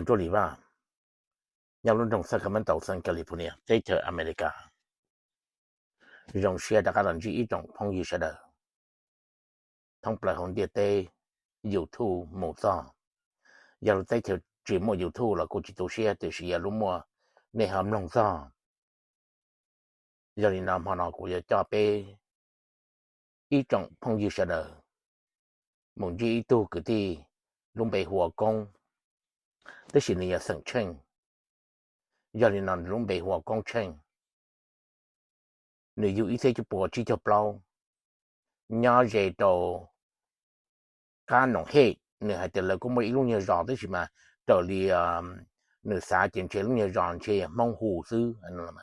Vaj, nyob lub nroog Sacramento, xeev California, teb chaws Amelikas. Zoo siab rov qab los ntsib ib tsoom phooj ywg sawv daws thoob plaws hauv ntiaj teb YouTube mus txog. Yog lub teb chaws tsis muaj YouTube los kuj tsis tu siab, tiam sis yog lub muaj nej ho mloog txog. Yog li no hmo no kuv yuav coj peb ib tsoom phooj ywg sawv daws mus ntsib ib tug kwv tij lub npe hu ua Koob, tab sis nws yog xeem Tsheej. Yog li no nws lub npe hu ua Koob Tsheej. Nws yug ib txhiab cuaj puas tsib caug plaub, nyob ze rau Qab Noom Hej. Nws hais tias lawv kuj muaj ib lub nyuag zos tab sis mas raws li nws xav ces ntshe lub nyuag zos ntshe Hmoob hu xwb.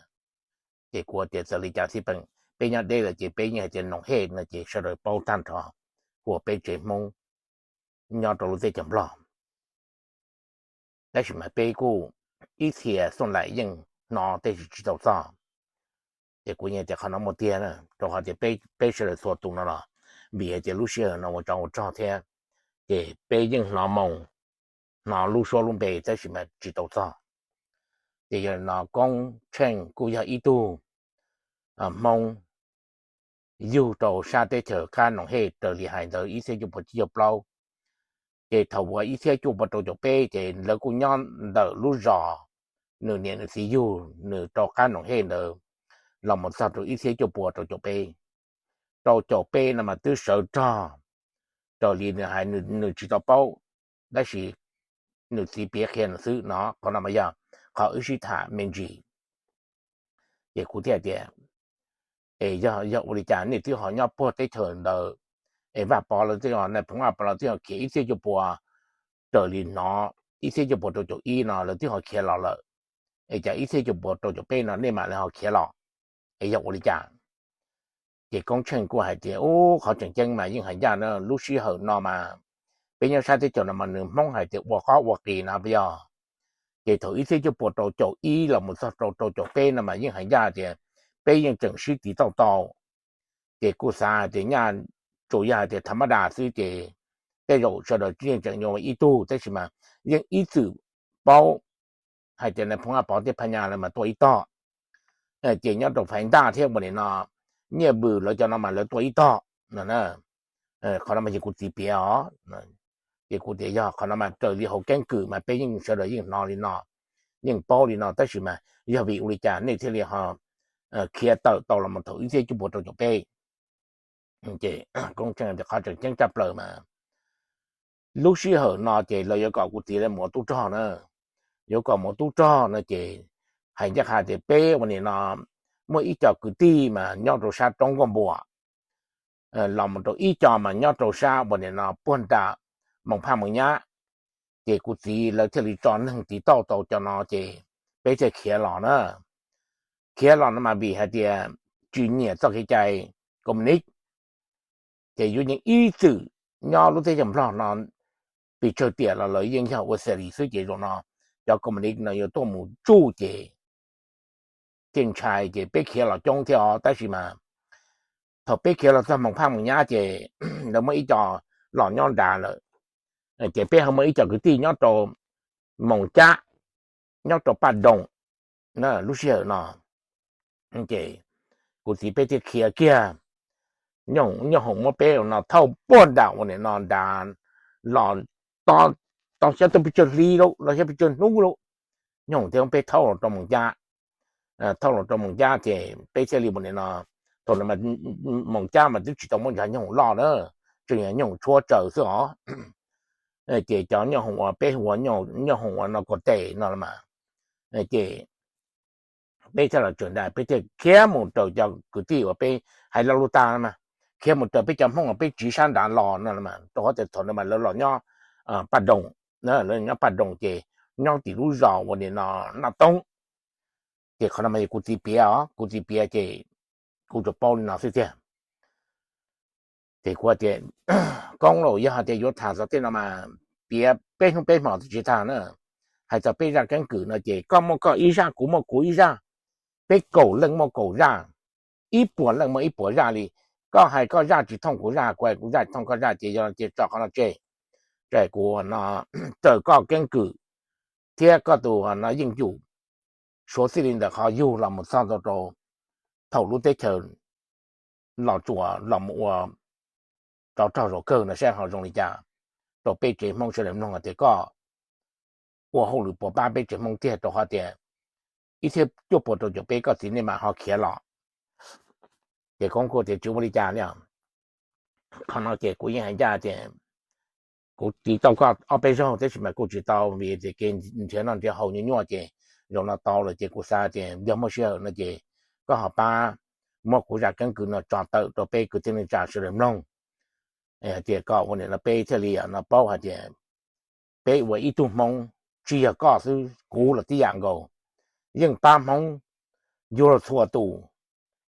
Ces kuv tias txawm li cas xij peem, peb nyob deb lawm ces peb yeej hais tias Noom Hej no ces sawv daws paub tag nrho, hu ua peb tsev Hmoob nyob rau lub teb chaws Nplog. Tab sis mas peb kuj ib txhia xuj laim yeej hnov tab sis tsis tau txog. Ces kuv yeej tias qhov no muaj tiag na, rau qhov tias peb sawv daws txhua tus no los vim hais tias lub sij hawm no ua tsov ua rog thiab, ces peb yeej hnov moo, hnov lub suab lub npe tab sis mas tsis tau txog. Ces yog no Koob Tsheej kuj yog ib tug Hmoob yug rau sab teb chaws Qab Noom Hej raws li hais ntawd ib txhiab cuaj puas tsib caug plaub. Ces thaum uas ib txhiab cuaj puas rau caum peb ces lawv kuj nyob ntawm lub zos nws niam nws txiv yug nws rau Qab Noom Hej ntawd los mus txog rau ib txhiab cuaj puas rau caum peb. Rau caum peb no mas twb sawv rog, raws li nws hais nws tsis tau paub, tab sis nws txiv piav qhia nws xwb no, qhov no mas yog qhov wb sib tham me ntsis. Ces kuv thiaj tias, es yog ua li cas nej twb ho nyob puag teb chaws ntawd, es Vaj Pov lawv twb ho, nais phoo Vaj Pov lawv twb ho khiav ib txhiab cuaj puas, raws li hnov ib txhiab cuaj puas rau caum ib no lawv twb ho khiav los lawm, es cas ib txhiab cuaj puas rau caum peb no nej mam li ho khiav los, es yog ua li cas? Ces Koob Tsheej kuj hais tias ub, qhov tseem ceeb mas yeej hais ncaj na, lub sij hawm no mas peb nyob sab teb chaws no mas nws Hmoob hais tias ua qob ua qis no puas yog? Ces thaum ib txhiab cuaj puas rau caum ib los mus txog rau rau caum peb no mas yeej hais ncaj tias peb yeej tseem sib tiv tauj tau. Ces kuj xav hais tias nyaj tsuas yog hais tias thav mab das xwb ces tej zaum sawv daws yeej tseem yuav ib tug, tab sis mas yeej ib txwm paub hais tias nais phoo Vaj Pov thiab Phaj Nyas lawv mas tuaj ib tog, ces nyob rau Faiv Ntaj thiab ua nim no Nyiaj Vws lawv cov no mas lawv tuaj ib tog no. Qhov no mas yog kuv txiv piav os. Ces kuv tias yog qhov no mas raws li hauv keeb kwm mas peb yeej sawv daws yeej hnov li no, yeej paub li no, tab sis mas yog vim ua li cas nej thiaj li ho khiav tawm tau los mus thaum ib txhiab cuaj puas rau caum peb? Ces Koob Tsheej tias qhov tseem ceeb tshaj plaws mas lub sij hawm no ces lawv yuav kom kuv txiv lawv mus ua tub rog na. Yuav kom mus ua tub rog no ces hais ncaj qha tias peb ua nim no muaj ib co kwv tij mas nyob rau sab roob Nkauj Npuas, los mus rau ib co mas nyob rau sab ua nim no puag nram Moos Phaj Moos Nyab. Ces kuv txiv lawv thiaj li tso neeg tiv tauj tau cov no ces peb thiaj khiav los na. Khiav los no mas vim hais tias tsis nyiam txoj kev cai komuniv, ces yuav yeej ib txwm nyob lub teb chaws Nplog no pes tsawg tiam los lawv yeej yog ua xes lis xwb ces zaum no cov komuniv no yuav tuaj mus tsuj ces thiaj ntshai ces peb khiav los coob thiab os, tab sis mas thaum peb khiav los txog Moos Phaj Moos Nyab ces lawv muaj ib co los nyob nrad lawm, ces peb ho muaj ib co kwv tij nyob rau Moos Cab, nyob rau Paj Doos. Lub sij hawm no ces kuv txiv peb thiaj khiav kiag, Nyooj Hoom muab peb no thauj puag nram ua nim no nrad los tau xyab tau pes tsawg hli lauj, los xyab pes tsawg hnub lauj, Nyooj Hoom thiaj muab peb thauj los rau Moos Cab. Thauj los rau Moos Cab ces peb thiaj li ua nim no, thaum no Moos Cab mas twb tsis tau muaj ntshav Nyooj Hoom loj na, tseem yog Nyooj Hoom tshuab tsaws xwb os. Ces cov Nyooj Hoom uas peb hu ua Nyooj Hoom uas no Kos Tes no mas, ces peb thiaj los tseem nrad peb thiaj khiav mus raws cov kwv tij uas peb hais lo lus tas mas, khiav mus raws peb cov Hmoob uas peb tsiv sab nrad los no, rau qhov tias thaum no mas lawv los nyob Paj Doos, lawv nyob Paj Doos ces nyob tim lub zos ua nim no Naj Toob. Ces qhov no mas yog kuv txiv piav os, kuv txiv piav ces kuv tsuas paub li no xwb tiag. Ces kuv tias, Koob lauj, yog hais tias yuav tham txog tej no mas piav peb hnub peb hmo twb tsis tag na. Hais txog peb zaj keeb kwm no ces koj muaj koj ib zaj, kuv muaj kuv ib zaj, peb kaum leej muaj kaum zaj, ib puas leej muaj ib puas zaj li. Koj hais koj zaj tsis thooj kuv zaj, kuv hais kuv zaj tsis thooj koj zaj, ces yog ces tso qhov no tseg, ces kuv no raws koj keeb kwm thiab koj tus no yeej yum. Suav txij li ntawm qhov yug los mus txog ntua rau thaum lub teb chaws Los Tsuas los mus ua tsov rog zaum kawg no saib ho zoo li cas rau peb tsev Hmoob sawv daws mloog hais tias koj ua hauj lwm puas pab peb tsev Hmoob tiag, rau qhov tias ib txhiab cuaj puas rau caum peb koj txiv nej mam ho khiav los. Ces Koob kuj tias tsis ua li cas li. Qhov no ces kuv yeej hais ncaj tias kuv tiv tau koj ob peb zaug tab sis mas kuj tsis tau vim tias kev nrhiav noj nrhiav haus nyuaj nyuaj ces zaum no tau lawm ces kuv xav tias yog muaj sij hawm no ces koj ho pab muab kuv zaj keeb kwm no tso tawm rau peb kwv tij neej tsa sawv daws mloog tias kom ua li no peb thiaj li no paub hais tias peb ua ib tug Hmoob, tsis yog koj xwb, kuv los tib yam nkaus, yeej pab Hmoob yuav luag txhua tus,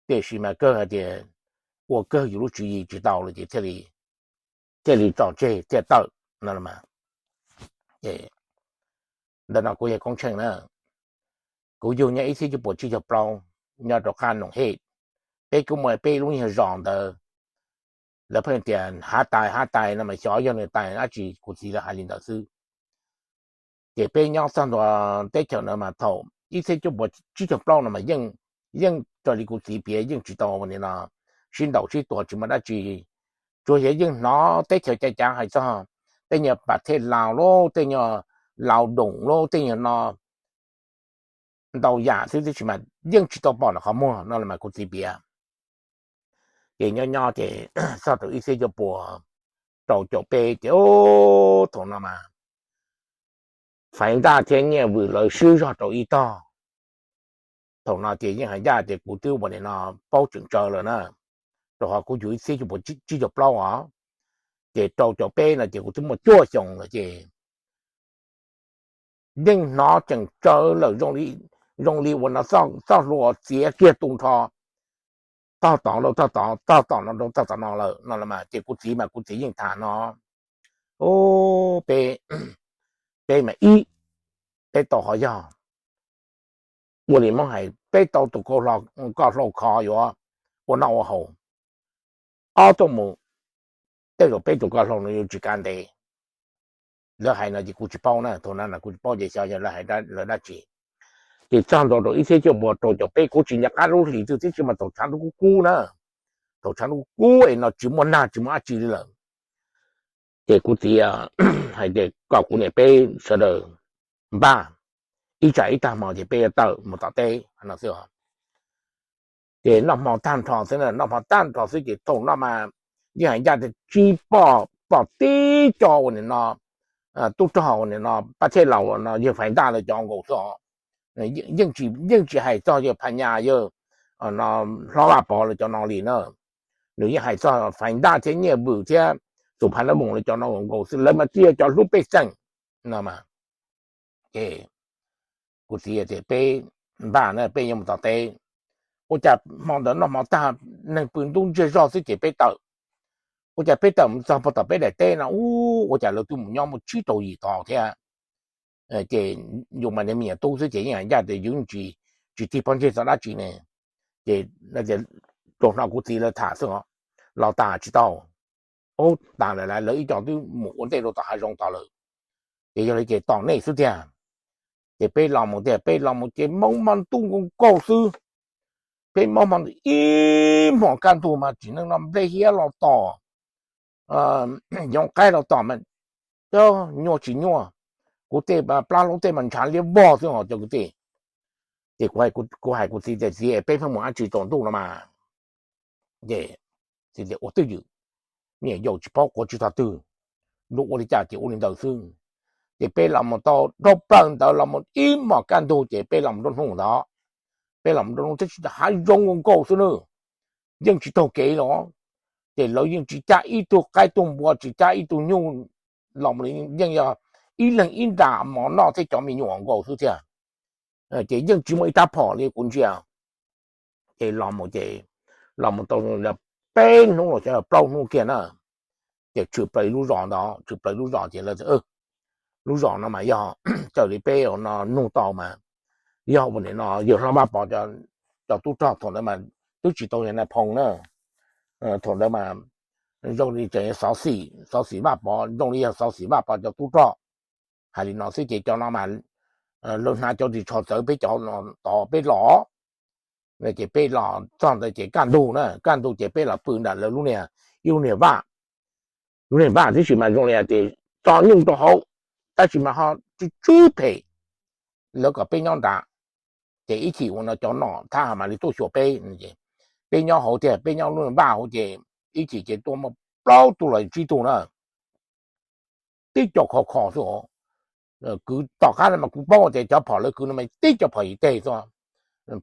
tiam sis mas kawg hais tias ua kawg yus lub tswv yim tsis tau lawm ces thiaj li tso tseg thiaj tawm no. Ntawm no kuv yog Koob Tsheej na, kuv yug nyob ib txhiab cuaj puas tsib caug plaub nyob rau qab Noom Hej, peb kuj muaj peb lub nyuag zos ntawd, lawv pheej tias hav tais hav tais no mas xyov yog nws tais dab tsi, kuv txiv lawv hais li ntawd xwb. Ces peb nyob txog ntua teb chaws no mas thaum ib txhiab cuaj puas tsib caug plaub no mas yeej raws li kuv txiv piav yeej tsis tau ua li no sib ntaus sib tua tsis muaj dab tsi, tsuas yog yeej hnov teb chaws ca cav hais txog tej nyuag pas thej laus lub tej nyuag laus doom lub tej nyuag no ntau yam xwb tab sis mas yeej tsis tau pom nws qhov muag no los mas kuv txiv piav. Ces nyob nyob ces txog rau ib txhiab cuaj puas rau caum peb ces thaum no mas Faiv Ntaj thiab Nyiaj Vwm lawv swb zog rau ib tog. Thaum no ces yeej hais ncaj tias kuv twb ua li no paub tseem tsawv lawm na, rau qhov kuv yug ib txhiab cuaj puas tsib caug plaub os, ces rau caum peb no ces kuv twb muaj cuaj xyoos lawm ces yeej hnov tseem tsawv lawm, zoo li uas no txoj hlua txiav kiag tu nrho, tog tod rau tog tod, tog tom no rau tog tom no lawm no los mas ces kuv txiv mas kuv txiv yeej tham no, peb, peb mas ib, peb tau qhov yog ua li Hmoob hais peb tau tus koj hlau khov yuav ua noj ua haus, ob tuaj mus tej zaum peb tus koj hlau no yuav tsis kav ntev. Lawv hais no ces kuv tsis paub na, thaum no kuv tsis paub ces xyov yog lawv hais lawv dab tsi. Ces txog ntua rau ib txhiab cuaj puas rau caum peb kuv tsis nco qab lub hlis twg thiab tsis mas thaum tshav ntuj kub kub na, thaum tshav ntuj kub kub es no tsis muaj nag tsis muaj dab tsi li lawm. Ces kuv txiv hais tias kom kuv niam peb sawv daws npaj ib tsam ib tag hmo ces peb yuav tawm mus tom teb no xwb. Ces noj hmo tag nrho xwb, noj hmo tag nrho xwb ces thaum no mas yeej hais ncaj tias tsib poj, poj tib co uas nim no tub rog uas nim no pab thej laus no yawg Faiv Ntaj lawv cov nkaus xwb os. Yeej tsis hais txog yawg Phas Nyas, yawg hlob Vaj Pov lawv cov no li na. Nws yeej hais txog Faiv Ntaj thiab Nyiaj Vwm thiab Xus Phas Nab Moos lawv cov no nkaus xwb, lawv mas tib yog cov hlub pej xeem no. Ces kuv txiv tias peb npaj na, peb yuav mus tom teb. Ua cas hmo ntawd noj hmo tag neeg pw ntub ntsiag zog xwb ces peb tawm. Ua cas peb tawm mus txog puag tom peb daim teb no ua cas lawv twb mus nyob muaj tsib rau yim tod thiab. Ces yus mas niag me nyuam tub xwb ces yeej hais ncaj tias yus tsis tig pob ntseg txog dab tsi ne. Ces rau hnov kuv txiv lawv tham xwb, los tas tsis tau. Ub, tas lawm lauj, lawv ib co twb mus ua ntej rau tom hav zoov tod lawm. Ces yog li ces tos nej xwb tiag. Ces peb los mus tiag, peb los mus ces mob mob ntuj nkaus nkaus xwb. Peb mob mob ib hmos kaj ntug mas tsim neej no nplej hiab los tom, yoov qaib los tom mas nyuaj tsis nyuaj, kuv tej plab hlaub tej mas ntshav liab vog xwb os cov kwv tij. Ces kuv hais kuv txiv tias txiv, peb pheej mus dab tsi tsaus ntuj no mas. Ces txiv tias ua twj ywm, me nyuam yaus tsis paub quav tsis tog twg, nws ua li cas ces ua li ntawd xwb. Ces peb los mus tau dhau plaws ntawd los mus ib hmos kaj ntug ces peb los mus nruab hnub ntawd. Peb los mus nruab hnub tab sis hav zoov nkaus xwb na, yeej tsis taug kev los. Ces lawv yeej tsis cab ib tug qaib tug npua, tsis cab ib tug nyuj los, yeej yog ib leeg ib nra mov noj thiab cov me nyuam nkaus xwb thiab. Ces yeej tsis muaj ib rab phom li kuv ntsia. Ces los mus ces los mus tau peb hnub los xyov plaub hnub kiag na, ces tshwm plaws lub zos ntawd, tshwm plaws lub zos ces lawv, lub zos no mas yog raws li peb no nug tau mas yog ua nim no yawg hlob Vaj Pov cov tub rog thaum ntawd mas twb tsis tau yog Nais Phoo na. Thaum ntawd mas zoo li tseem xov xwm, xov xwm Vaj Pov, zoo li yog xov xwm Vaj Pov cov tub rog hais li no xwb ces cov no mas lawv hnav cov ris tsho txawv peb cov no tod peb los. Ces peb los txog ntawd ces kaj ntug na, kaj ntug ces peb los pw nram lawv lub niag, ib lub niag vaj, lub niag vaj tib si mas zoo li tias tso nyuj rau hauv, tab sis mas ho tsw tsw phem, lawv kom peb nyob nrad. Ces ib chim uas no cov nom thab mam li tuaj xyuas peb. Peb nyob hauv tiag, peb nyob lub niag vaj hauv ces ib chim ces tuaj muaj plaub tug los tsib tug na, tib co khov kho xwb. Kwv tom qab no mas kuv paub tias cov phom lawv kwv no mas tib co phom yim teg xwb,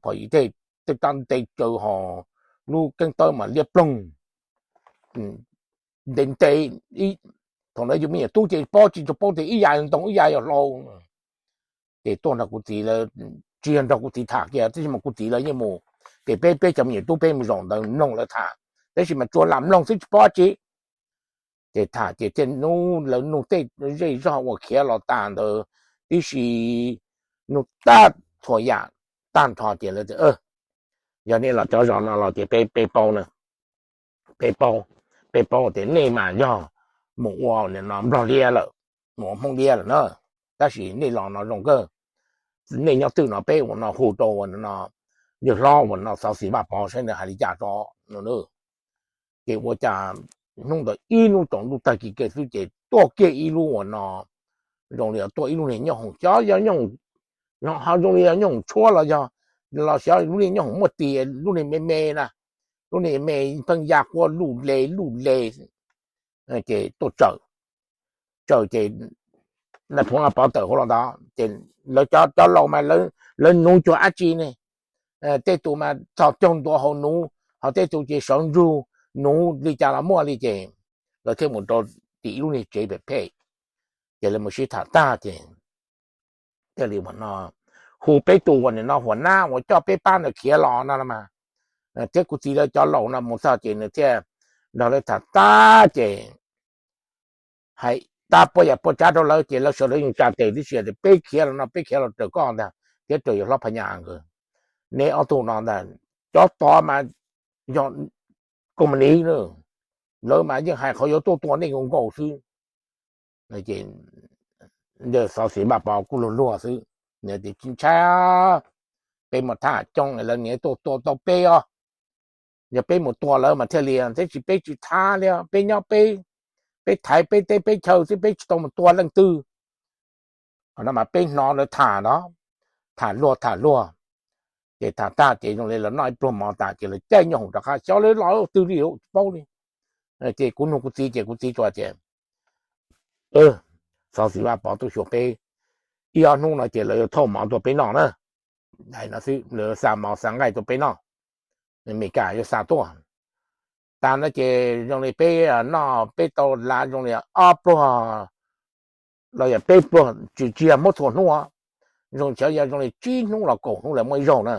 phom yim teg, tej tab nte caws ho lub keeb tawb mas liab ploog ntev ntev. Thaum ntawd yus me nyuam tub ces paub tsis tshua paub tias ib yam ntoo ib yam yog hlau. Ces tuaj nrog kuv txiv lawv, tsis yog nrog kuv txiv tham kiag tab sis mas kuv txiv lawv yeej mus, ces peb peb cov me nyuam tub peb mus zaum ntawd mloog lawv tham, tab sis mas tsuas lam mloog xwb tsis paub dab tsi. Ces tham ces thiaj hnub lawv nug tej zej zog uas khiav los tas ntawd tib si, nug tag txhua yam tag nrho ces lawv tias, yog nej los cov zos no los ces peb paub na, peb paub, peb paub tias nej mas yog mus ua no Nplog liab lawm, mus ua Hmoob liab lawm na, tab sis nej los no zoo kawg. Nej nyob twg no peb ua no hu rau ua no yawg hlob ua no Xov Xis Vaj Pov saib nws hais li cas tso no. Ces ua cas hnub ntawd ib hnub tsaus ntuj tag kis kiag xwb ces tuaj kiag ib lub ua no, zoo li tuaj ib lub niag nyooj hoom, xyov yog nyooj hoom, ho zoo li yog nyooj hoom tshuab los yog, los xyov lub niag nyooj hoom muaj tis, lub niag me me na, lub niag me pheej ya quaj luj le luj le. Ces tuaj tsaws, tsaws ces nais phoo Pov tawm hauv los ntawd ces lawv cov laus mas lawv nuv cuag dab tsi ne, tej tus mas txhos caug ntuav hauv nuv, ho tej tus ces sawv ntsug nuv li cas los muaj li ces lawv thiaj mus rau tim ib lub niag tsev phem phem, ces lawv mus sib tham tag ces thiaj li ua no hu peb tus uas nim no huas nab uas coj peb pab ntawd khiav los no mas, thiab kuv txiv lawv cov laus no mus txog ces nws thiaj nrog lawv tham tag ces hais tag puas yam puas tsav rau lawv ces lawv sawv daws yeej tsa tes tib si tias peb khiav los no peb khiav los raws koj ntag thiab raws yawg hlob Phas Nyas nkawd. Neb ob tug no ntag, cov tod mas yog koos mas niv, lawv mas yeej hais qhov yuav tuaj tua nej nkaus nkaus xwb. Ces Xov Xis Vaj Pov kuj luag luag xwb, nws tias tsis ntshai, peb mus thab coob lawv niaj tuaj tua tau peb os. Yog peb mus tua lawv mas thiaj li, tab sis peb tsis thab li, peb nyob peb, peb thaiv peb teb peb chaw xwb, peb tsis tau mus tua leej twg. Qhov no mas peb hnov lawv tham no, tham luag tham luag, ces tham tag ces zoo li lawv noj ib pluag mov tas ces lawv caij nyooj hoom rov qab, xyov lawv los twg li tsis paub li. Ces kuv nug kuv txiv ces kuv txiv tsuas tias, Xov Xis Vaj Pov tuaj xyuas peb ib ob hnub no ces lawv yuav thauj mov tuaj peb noj na. Lawv xa mov xa nqaij tuaj peb noj, Meskas yuav xa tuaj. Tas no ces zoo li peb noj peb tau lav zoo li ob pluag los yog peb pluag, tsis tsis yog muab txhua hnub, zoo xyov yog zoo li tsib hnub los kaum hnub lawv muaj ib zaug na.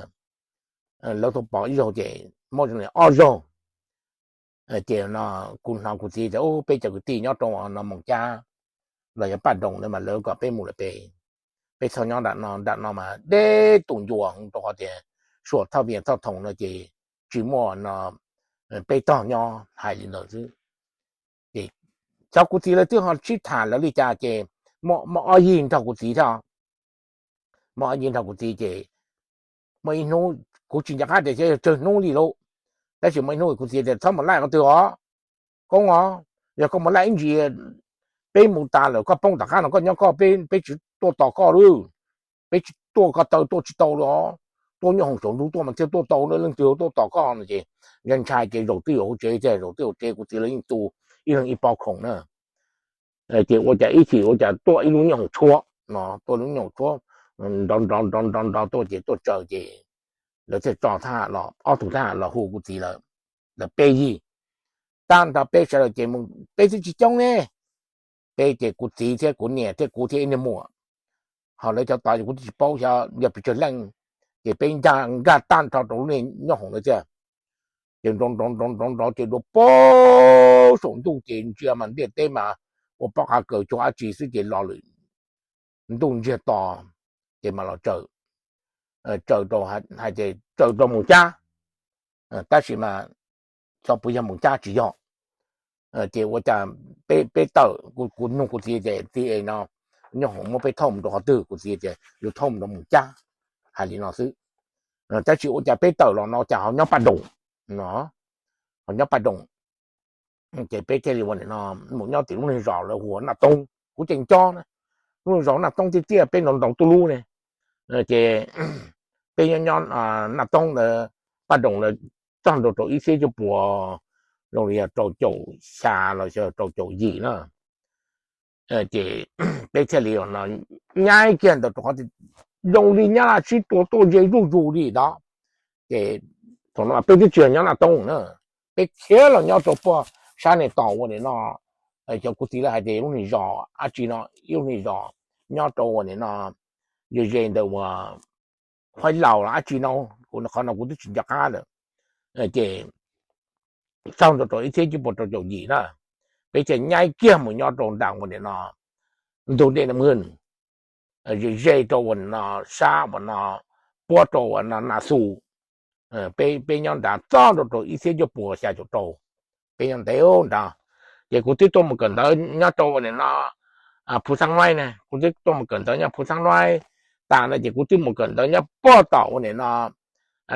Lawv tuaj pov ib zaug ces muab zoo li ob zaug. Ces no kuv hnov kuv txiv tias peb cov kwv tij nyob rau no Moos Cab los yog Paj Doos ntawd mas lawv kom peb mus lawm pem, peb txhob nyob nram no, nram no mas deb tus ncua rau qhov tias Suam Thoj Vias Thoj Thoom no ces tsis muaj no peb tog nyob, hais li ntawd xwb. Ces cov kuv txiv lawv twb ho sib tham lawv li cas ces muaj ob yig nrog kuv txiv thiab, muaj ob yig nrog kuv txiv ces muaj ib hnub, kuv tsis nco qab tias xyov yog tsawg hnub li lauj, tab sis muaj ib hnub kuv txiv tias txhob mus laij qhov twg os, Koob os, yog koj mus laij ib ntsis peb mus tas lawm koj poob tom qab no koj nyob koj, peb tsis tuaj tos koj lauj, peb tsis tuaj ko taw tuaj tsis tau li os, tuaj nyob hoom saum ntuj tuaj mas thiaj tuaj tau, leej twg tuaj tos koj no ces ntshai ntshai ces zaum twj ywm hauv tsev thiab, zaum twj ywm hauv tsev kuv txiv lawv yeej tu ib leeg ib pob khoom na. Ces ua cas ib chim ua cas tuaj ib lub nyooj hoom tshuab no, tuaj lub nyooj hoom tshuab nrov nrov nrov nrov nrov tuaj ces tuaj tsaws ces lawv thiaj tso thab ham los, ob tug thab ham los hu kuv txiv lawv, lawv peb yig, tag nrho peb sawv daws ces mus peb twb tsis coob ne, peb ces kuv txiv thiab kuv niam thiab kuv thiab ib niag muam, ho lawv cov tod ces kuv twb tsis paub xyov yog pes tsawg leej, ces peb nkag tag nrho rau lub nyooj hoom lawv thiab. Ces nrov nrov nrov nrov nrov ces dua pag saum ntuj ces ntsia mas ntiaj teb mas ua pob qa kaws cuag dab tsi xwb ces los lawm, ntuj ntsiag to, ces mas los tsaws, tsaws rau, hais tias tsaws rau Moos Cab, tab sis mas xyov puas yog Moos Cab tsis yog. Ces ua cas peb tawm, kuv nug kuv txiv tias txiv es no nyob hoom muab peb thauj mus rau qhov twg? Kuv txiv tias yus thauj mus rau Moos Cab, hais li no xwb. Tab sis ua cas peb tawm los no cas ho nyob Paj Doos no, ho nyob Paj Doos. Ces peb thiaj li ua nim no mus nyob tim lub niag zos lawv hu ua Naj Toob, kuv tseem nco na, lub zos Naj Toob tiag tiag, peb ntaus ntaus tuj lub ne. Ces peb nyob Naj Toob ntawd, Paj Doos lawv txog ntua rau ib txhiab cuaj puas, zoo li yog rau caum xya los yog rau caum yim na. Ces peb thiaj li nyaib kiag ntawd rau qhov zoo li nyab laj sib tua tuaj ze zuj zus li ntawd. Ces thaum no peb twb tsis yog nyob Naj Toob na, peb khiav los nyob rau puag sab niag tom ua nim no, cov kuv txiv lawv hais tias lub niag zos dab tsi no, ib lub niag zos nyob rau ua nim no ze ze ntawm ua Huaib Laus los dab tsi no, kuv qhov no kuv twb tsis nco qab lawm. Ces txog ntua rau ib txhiab cuaj puas rau caum yim na, peb thiaj nyaib kiag mus nyob rau nram ua nim no ntug dej Nam Hwj, ze ze rau ua nim no sab ua no puab rau ua no Nas Xus. Peb nyob nrad txog ntua rau ib txhiab cuaj puas xya caum rau, peb nyob ntev nrad. Ces kuv twb tuaj mus kawm ntawv nyob rau ua nim no Phu Xaab Nuaib ne, kuv twb tuaj mus kawm ntawv nyob Phu Xaab Nuaib tas no ces kuv twb mus kawm ntawv nyob puag tom ua nim no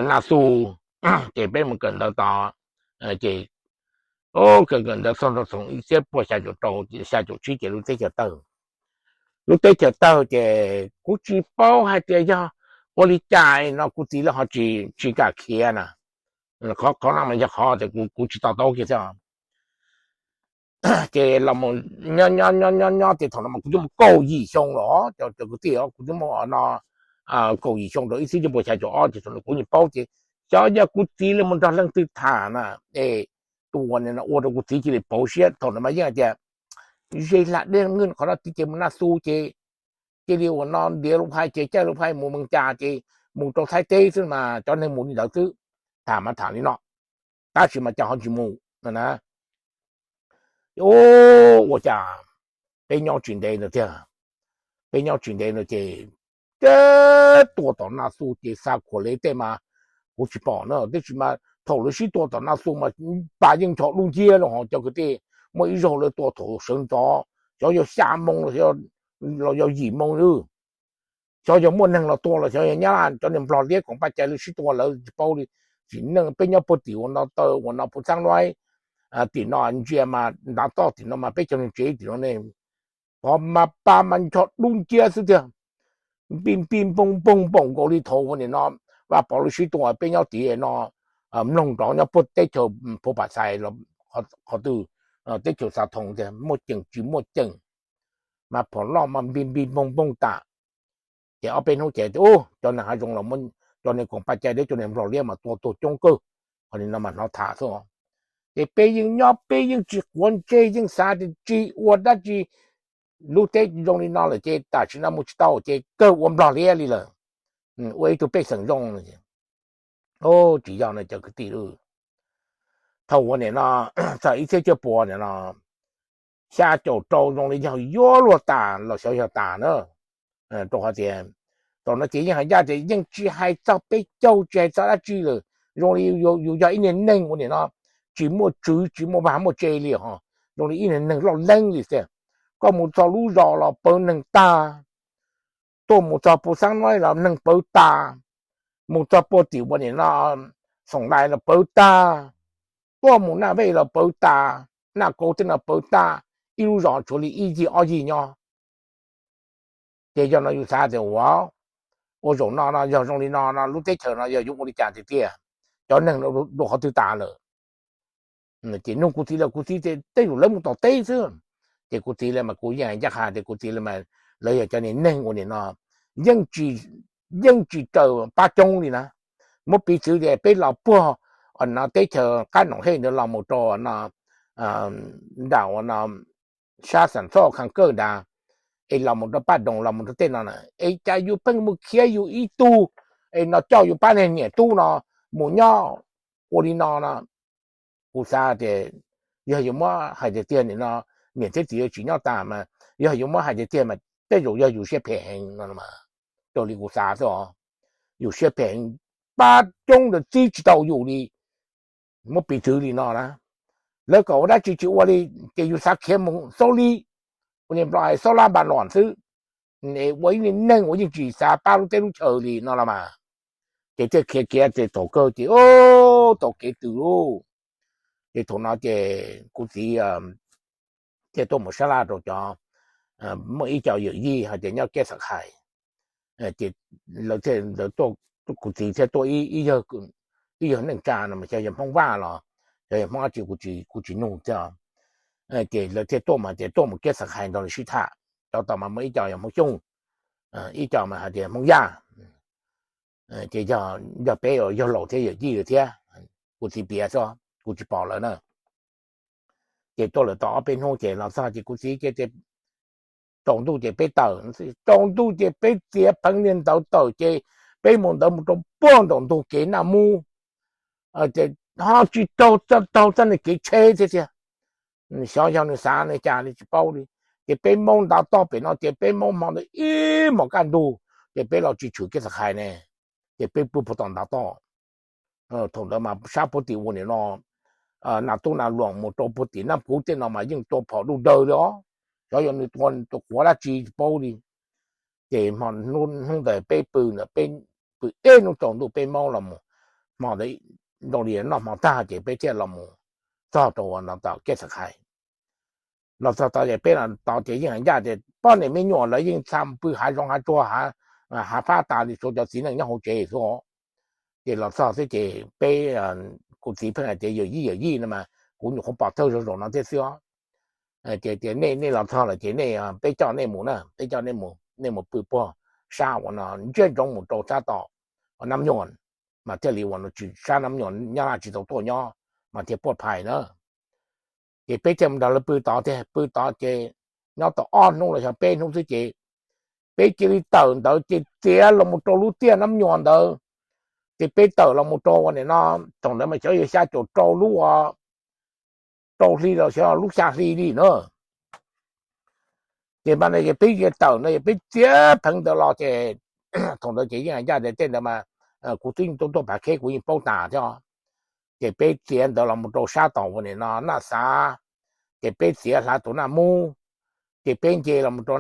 Nas Xus. Ces peb mus kawm ntawv tod, ces kawm kawm ntawv txog rau xyoo ib txhiab puas xya caum rau, xya caum tsib ces lub teb chaws tawg. Lub teb chaws tawg ces kuv tsis paub hais tias yog ua li cas no kuv txiv lawv ho tsis kam khiav na. Qhov no mas yog qhov tias kuv tsis to taub kiag thiab. Ces los nyob nyob nyob nyob ces thaum no mas kuv twb muaj kaum yim xyoo los, cov kwv tij, kuv twb muaj no kaum yim xyoo rau ib txhiab cuaj puas xya caum ob ces thaum no kuv yeej paub ces xyov yog kuv txiv lawv mus nrog leej twg tham na, es tus ua nim no ua rau kuv txiv cia li pauv siab. Thaum no mas yeej hais tias ze hla dej Nam Hwj qhov no tid ces mus Nas Xus ces cia li ua no ntiav lub phais ces caij lub phais mus Moos Cas ces mus rau Thaib teb xwb mas cov neeg mus li ntawd xwb, tham mas tham li no, tab sis mas cas ho tsis mus no na. Ua cas peb nyob tsis ntev no tiag, peb nyob tsis ntev no ces, ces tua tom Nas Xus ces xa khuam le tej mas kuv tsis pom na, tab sis mas thaum lawv sib tua tom Nas Xus mas pas yeej ncho dub nciab los ho cov kwv tij, muaj ib zaug lawv tua thaum sawv ntxov, xyov yog xya moo los yog yim moo xwb. Xyov yog muaj neeg los tua los xyov yog nyab laj cov niag nplog liab koom paj cai lawv sib tua lawv tsis paub li. Tsim neej peb nyob puag tim ua no taw ua no Phu Xaab Nuaib, tim no ntsia mas ntav toj tim no mas peb cov neeg tsev tim no ne, pov mas pa mas ncho dub nciab xwb tiag. Npij npij npoog npoog npaum nkaus li thaum ua nim no Vaj Pov lawv sib tua peb nyob tid no, mloog nrov nyob puag teb chaws Phu Pam Xais los qhov twg, teb chaws Xav Thoos tiag, muaj ceem tsis muaj ceem, mas phom loj mas npij npij npoog npoog tas. Ces ob peb hnub ces tias cov neeg hav zoov los, cov neeg koom paj cai thiab cov neeg nplog liab mas tua tuag coob kawg. Qhov li no mas hnov tham xwb. Ces peb yeej nyob peb yeej tsis quav ntsej yeej xav tias tsis ua dab tsi, lub teb zoo li no lawm ces tam sim no mus tsis tau ces kawg ua nplog liab li lawm, ua ib tug pej xeem zoo. Tsis yog no cov kwv tij, thaum ua nim no txog ib txhiab cuaj puas nim no xya caum rau zoo li yog yuav luag tas los xyov yog tas na. Rau qhov tias thaum no ces yeej hais ncaj tias yeej tsis hais txog peb caug tsis hais txog dab tsi lawm, zoo li yus yog ib niag neeg ua nim no tsis muaj tswv tsis muaj vaj muaj tse li ho, zoo li ib niag neeg loj leeb li xwb. Koj mus txog lub zos los pawv neeg tag, tuaj mus txog Phu Xaab Nuaib los neeg pawv tas, mus txog puag tim ua nim no Xoom Lais los pawv tag, tuaj mus Naj Vej los pawv tas, Naj Kauv tej no pawv tag, ib lub zos tshuav li ib yig ob yig nyob. Ces yog no yus xav tias ua, ua zaum no no yog zoo li no no lub teb chaws no yog yuav ua li cas tiag tiag, cov neeg dua qhov twg tas lawm. Ces nug kuv txiv lawv, kuv txiv tias tej zaum lawv mus tom teb xwb. Ces kuv txiv lawv mas kuv yeej hais ncaj qha tias kuv txiv lawv mas lawv yog cov niag neeg ua nim no yeej tsis raws pab coob li na. Muab piv txwv tias peb los puag no teb chaws qab Noom Hej ntawd los mus rau no nram ua no sab Xam Txhoj Khas Kawj nrad, es los mus rau Paj Doos los mus rau tej no na, es cas yus pheej mus khiav yus ib tug, es no coj yus pab niag niam tub no mus nyob ua li no no. Kuv xav tias yog yuav muab hais tiag tiag nim no niam thiab txiv tsis nyob tas mas yog yuav muab hais tiag tiag mas tej zaum yog yus siab phem heev no, raws li kuv xav xwb os. Yus siab phem heev, pab coob ntawd txib tsis tau yus li. Muab piv txwv li no na, lawv kom ua dab tsi tsis ua li, ces yus xav khiav mus xaub li, ua niam nplog hais xaub lab npa los xwb. ua ib neeg uas yeej tsis xav pab lub teb lub chaw li no los mas. Ces thiaj khiav khiav ces thaum kawg ces tau kev tws lauj. Ces thaum no ces kuv txiv thiaj tuaj mus sab laj rau cov, muaj ib co yawm yij hais tias nyob Kiab Xas Khais, ces lawv, kuv txiv thiaj tuaj ib yawg neej tsa no mas xyov yog Hmoob Vaj los xyov yog Hmoob dab tsi kuv tsis nug thiab. Ces lawv thiaj tuaj mas tias tuaj mus Kiab Xas Khais nrog lawv sib tham. Cov tod mas muaj ib co yog Hmoob Xyooj, ib co mas hais tias Hmoob Yaj, ces yog peb yawg laus thiab yawm yij lawm thiab. Kuv txiv piav xwb, kuv tsis pom lawv na. Ces tuaj lawm tau ob peb hnub ces los txog ces kuv txiv ces, tsaus ntuj ces peb tawm, tsaus ntuj ces peb txiav pheev niag ntawd tawm ces peb mus ntawd mus rau puag nraum ntug kev Naj Mub. Ces ho tsis taug, taug txoj niag kev tsheb thiab tiag. Xyov yog nws xav nws cas li tsis paub li. Ces peb maub ntav toj pem no ces peb maub hmo ntawd ib hmos kaj ntug ces peb los tsis tshwm Kiab Xas Khais ne, ces peb pw puag tom ntav toj. Thaum ntawd mas sab puag tim ua nim no Nas Tub Nas Luam mus rau puag tim Naj Kub tej no mas yeej tua phom dub dawg li os. Xyov yog nws tua tua quav dab tsi tsis paub li. Ces hnub ntawd peb pw ntawd peb pw ib hnub tsaus ntuj peb maub los mus, hmo ntawd nrau li noj hmo tag ces peb thiaj los mus txog rau tom Kiab Xas Khais. Los txog tod ces peb los tod ces yeej hais ncaj tias poj niam me nyuam lawv yeej txha pw hav zoov hav tsuag, hav fab tas li, tshuav cov txiv neej nyob hauv tsev xwb. Ces los txog xwb ces peb, kuv txiv pheej hais tias yawm yij yawm yij no mas kuv nyuam qhuav pom thawj zaug zaum no thiab xwb os. Ces tias nej, nej los txog lawm ces nej, peb coj nej mus na, peb coj nej mus, nej mus pw puag sab uas no ntsiab ntsoov mus rau sab tom Nab Nyuam, mas thiaj li uas no tsis sab Nab Nyuam Nyab Laj tsis tau tuaj nyob, mas thiaj puaj phais na. Ces peb thiaj mus nrog lawv pw tod tiag, pw tod ces nyob tau ob hnub los yog peb hnub xwb ces peb cia li tawm ntawd ces txiav los mus rau lub tiaj Nab Nyuam ntawd. Ces peb tawm los mus rau ua nim no, thaum ntawd mas xyov yog xya caum rau lub, rau hli los xyov lub xya hli li na. Ces mas no ces peb cia tawm no ces peb txiav pheev ntawd los ces thaum ntawd ces yeej hais ncaj tias tej ntawd mas kuv twb yeej tuaj tuaj Phav Kheb kuv yeej paub tas thiab. Ces peb txiav ntawd los mus rau sab tom ua nim no Naj Xav, ces peb txiav hla tus Naj Mub, ces peb nce los mus rau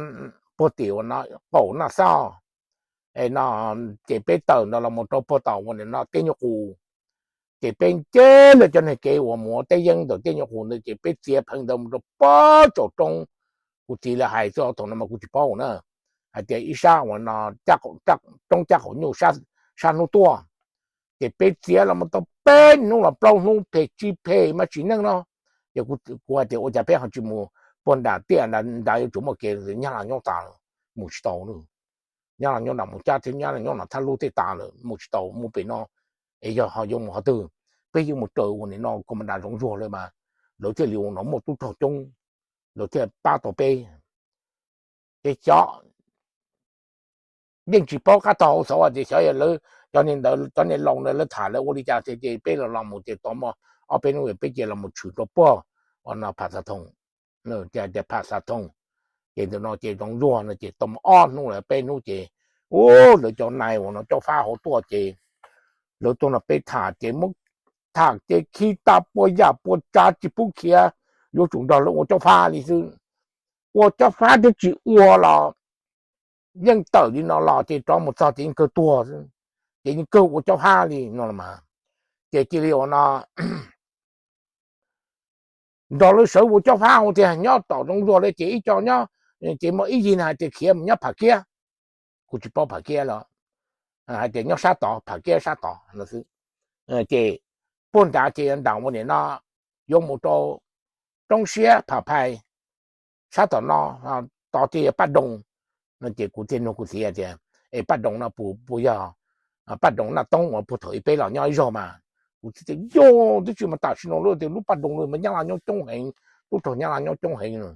puag tim ua no qaum Naj Xauj no, ces peb tawm ntawd los mus rau puag tom ua nim no Tiaj Nyuj Qus. Ces peb nce lawv cov niag kev uas mus ua teb yeeb ntawm Tiaj Nyuj Qus ntawd ces peb txiav pheev ntawd mus rau puag saum roob. Kuv txiv lawv hais xwb, thaum no mas kuv tsis paub na, hais tias ib sab uas no roob Caj Qaum Nyuj sab hnub tuaj. Ces peb txiav los mus tau peb hnub los plaub hnub phem tsis phem mas tsis neej no. Ces kuv hais tias ua cas peb ho tsis mus puag nram tiaj nrad, yuav tsum muaj kev, Nyab Laj nyob tas lawm, mus tsis tau. Nyab Laj nyob nram Moos Cab thiab Nyab Laj nyob nram Thaj Lub tej tas lawm, mus tsis tau, mus pem no es yog ho yuav mus qhov twg? Peb yeej mus raws ua nim no Kos Mas Das zoov zuag lawm mas lawv thiaj li ua no muaj tub rog coob, lawv thiaj pab tau peb. Ces xyov, yeej tsis paub qab tog hauv xov tias xyov yog lawv cov niag ntawd, cov niag laus ntawd lawv tham lawv ua li cas tiag, ces peb los los mus ces tau muaj ob peb hnub peb cia los mus tshwm rau puag ua no Pham Xav Thoos, tias Pham Xav Thoos. Ces ntawm no ces zoov zuag no ces tau muaj ob hnub los peb hnub ces, u, lawv cov nais uas no cov fab hauv tuaj ces lawv tuaj nrog peb tham ces muab tham ces khi tas puas yam puas tsav tsis pub khiav, yuav tsum nrog lawv ua cov fab li xwb. Ua cov fab twb tsis ua los yeej tawm li no los ces rov mus txog ces yeej kawg tuag xwb, ces yeej kawg ua cov fab li no los mas. Ces cia li ua no nrog lawv sawv ua cov fab hauv tiag, nyob tom zoov zuag li ces ib co nyob, ces muaj ib yig hais tias khiav mus nyob Pham Kiab, kuv tsis paub Pham Kiab los hais tias nyob sab tod, Pham Kiab sab tod no xwb. Ces puag nrad ces yuav nram ua nim no, yuav mus rau roob siab Pham Phais sab tom no, tod ces yog Paj Doo no. Ces kuv thiaj nug kuv txiv tias, es Paj Doo no puas yog Paj Doo Naj Toob uas puag thaum ub peb los nyob ib zaug mas? Kuv txiv tias yog, twb tsis mas tam sim no lub tias lub Paj Doo no mas Nyab Laj nyob coob heev, tub rog Nyab Laj nyob coob heev no.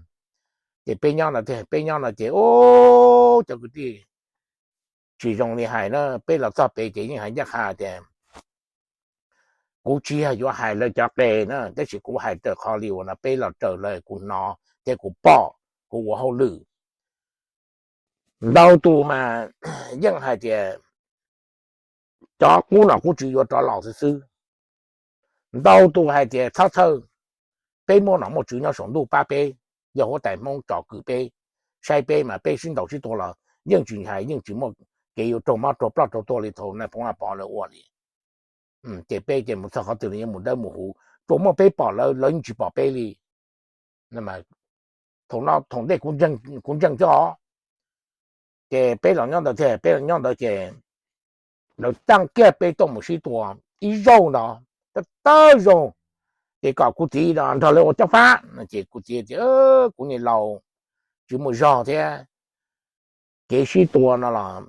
Ces peb nyob no, peb nyob no ces, o, cov kwv tij, tsis zoo li hais na, peb los txog pem ces yeej hais ncaj qha tias kuv tsis yog yuav hais lawv cov qe na, tab sis kuv hais raws qhov li uas no peb los raws lawv, kuv hnov thiab kuv pom, kuv ua hauj lwm. Ntau tus mas yeej hais tias cov qub nom qub tswv yuav rov los xwb xwb. Ntau tus hais tias txhob txhawj, peb muaj nom muaj tswv nyob saum ntuj pab peb, yog huab tais Hmoob tsom kwm peb, saib peb mas peb sib ntaus sib tua los yeej tsis hais, yeej tsis muaj kev yuav raug mob raug ploj raug tuag li thaum nais phoo Vaj Pov lawv ua li. Ces peb ces mus txog qhov twg los yeej mus dawb mus huv, tsuas muaj peb pom lawv, lawv yeej tsis pom peb li. Thaum no thaum ntej kuv ntseeg thiab os. Ces peb los nyob ntawd thiab, peb los nyob ntawd ces lawv txaj kiag peb tuaj mus sib tua ib zaug ntawd, tawg zaug. Ces kom kuv txiv nrog lawv ua cob fab no ces kuv txiv tias, kuv niam laus, tsis muaj zog thiab, kev sib tua no los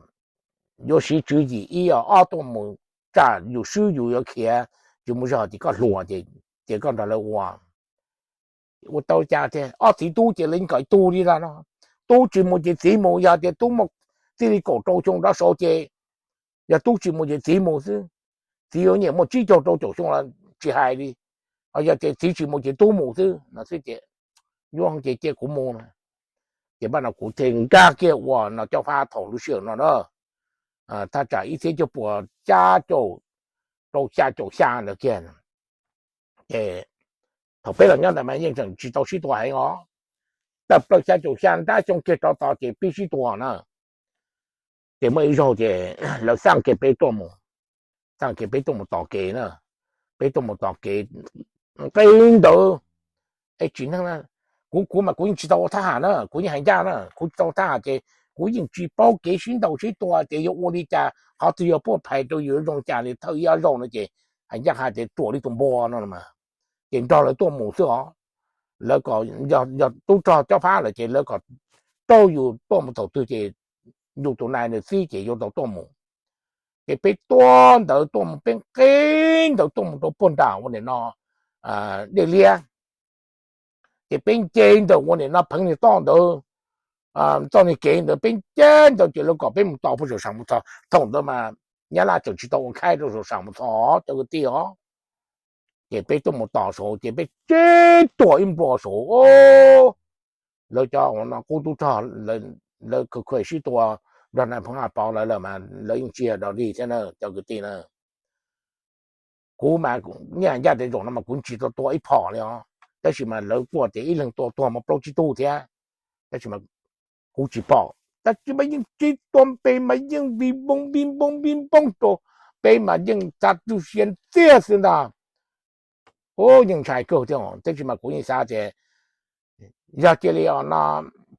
yuav siv tswv yim ib ob tuaj mus, tsam yus swb yus yuav khiav, tsis muaj zog ces koj hluas ces koj nrog lawv ua. Ua tau cas thiab, ob txiv tub ces lawv yeej kom ib tug li no, tub tsis mus ces txiv mus, yog tias tub muaj txij li kaum rau xyoo rov saud ces, yog tub tsis mus ces txiv mus xwb. Txiv yuav nyiam muaj tsib caug rau caum xyoo los tsis hais li, yog tias txiv tsis mus ces tub mus xwb no xwb ces, yuav ces cia kuv mus. Ces npaj no kuv thiaj nkag kiag ua no cob fab thaum lub sij hawm no na, thaj tsam ib txhiab cuaj puas xya caum rau xya caum xya ntawd kiag. Ces thaum peb los nyob ntawd mas yeej tseem tsis tau sib tua heev os, tawm plaws xya caum xya nrab xyoo kiag rov tos ces pib sib tua na. Ces muaj ib zaug ces lawv txaj kiag peb tuaj mus, txaj kiag peb tuaj mus tos kev na, peb tuaj mus tos kev nqe ntawd. Es tsis neeg, kuv kuv mas kuv yeej tsis tau ua thab ham na, kuv yeej hais ncaj na, kuv tsis tau ua thab ham ces kuv yeej tsis paub kev sib ntaus sib tua ces yuav ua li cas, qhov twg yog puaj phais rau yus zoo cas li, thawj ib ob zaug no ces hais ncaj hais tias ruam li tus npua no mas, ces nrog lawv tuaj mus xwb os. Lawv kom, yog tub rog cob fab lawm ces lawv kom raug yus tuaj mus thaum twg ces yus tus nais nws txib ces yuav tau tuaj mus. Ces peb tuaj ntawd tuaj mus, peb nqe ntawd tuaj mus rau puag nram ua nim no Dej Liab. Ces peb nce ntawm ua nim no Pheev Niag Toj ntawd, txoj niag kev ntawd peb nce ntawd ces lawv kom peb mus tos puag saum Sam Mus Txhos. Thaum ntawd mas Nyab Laj tseem tsis tau ua khaib rau saum Sam Mus Txhos cov kwv tij os. Ces peb tuaj mus tos saud ces peb tseb tuag ib nplua saud. Lawv cov ua no qub tub rog, lawv khaws khaws sib tua nrog nais phoo Vaj Pov lawv lawm mas lawv yeej tsis yog dog dig thiab na cov kwv tij na. Kuv mas nyob ncaj tej zaum no mas kuv tsis tau tua ib phom li os, tab sis mas lawv tuaj ces ib leeg tua tuag muaj plaub tsib tug thiab, tab sis mas kuv tsis pom, tab sis mas yeej tseb tua peb mas yeej vij npoo vij npoo vij npoo rau, peb mas yeej txav tu siav ntxiag xwb ntag. Yeej ntshai kawg thiab, tab sis mas kuv yeej xav tias yog cia li no,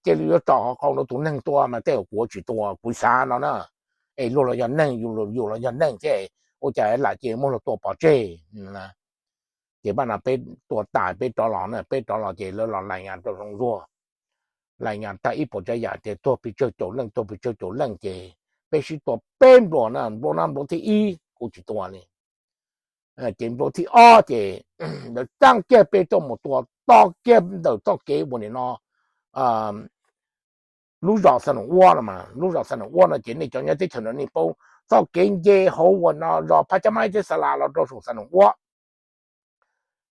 cia li yuav tso qhov qau rau tus neeg tua mas tej zaum kuv tsis tua, kuv xav no na. Es luag los yog neeg, yus los yog neeg thiab, ua cas lam cia muab luag tua pov tseg? Ces npaj no peb tua tas peb rov los na, peb rov los ces lawv los lais nyas rau Zoov Zuag, lais nyas tag ib puas tsav yam tias tuag pes tsawg caum leej, tuag pes tsawg caum leej ces peb sib tua peb nplua na, nplua no nplua thib ib kuv tsis tua li. Ces nplua thib ob ces lawv txaj kiag peb tuaj mus tua toj kiag ntawm txoj kev ua nim no lub zos Xa Noom Uab no mas, lub zos Xa Noom Uab no ces nej cov nyob teb chaws no nej paub, txoj kev nce hauv ua no zos Phab Cab Maib thiab Xa Las los rau saum Xa Noom Uab.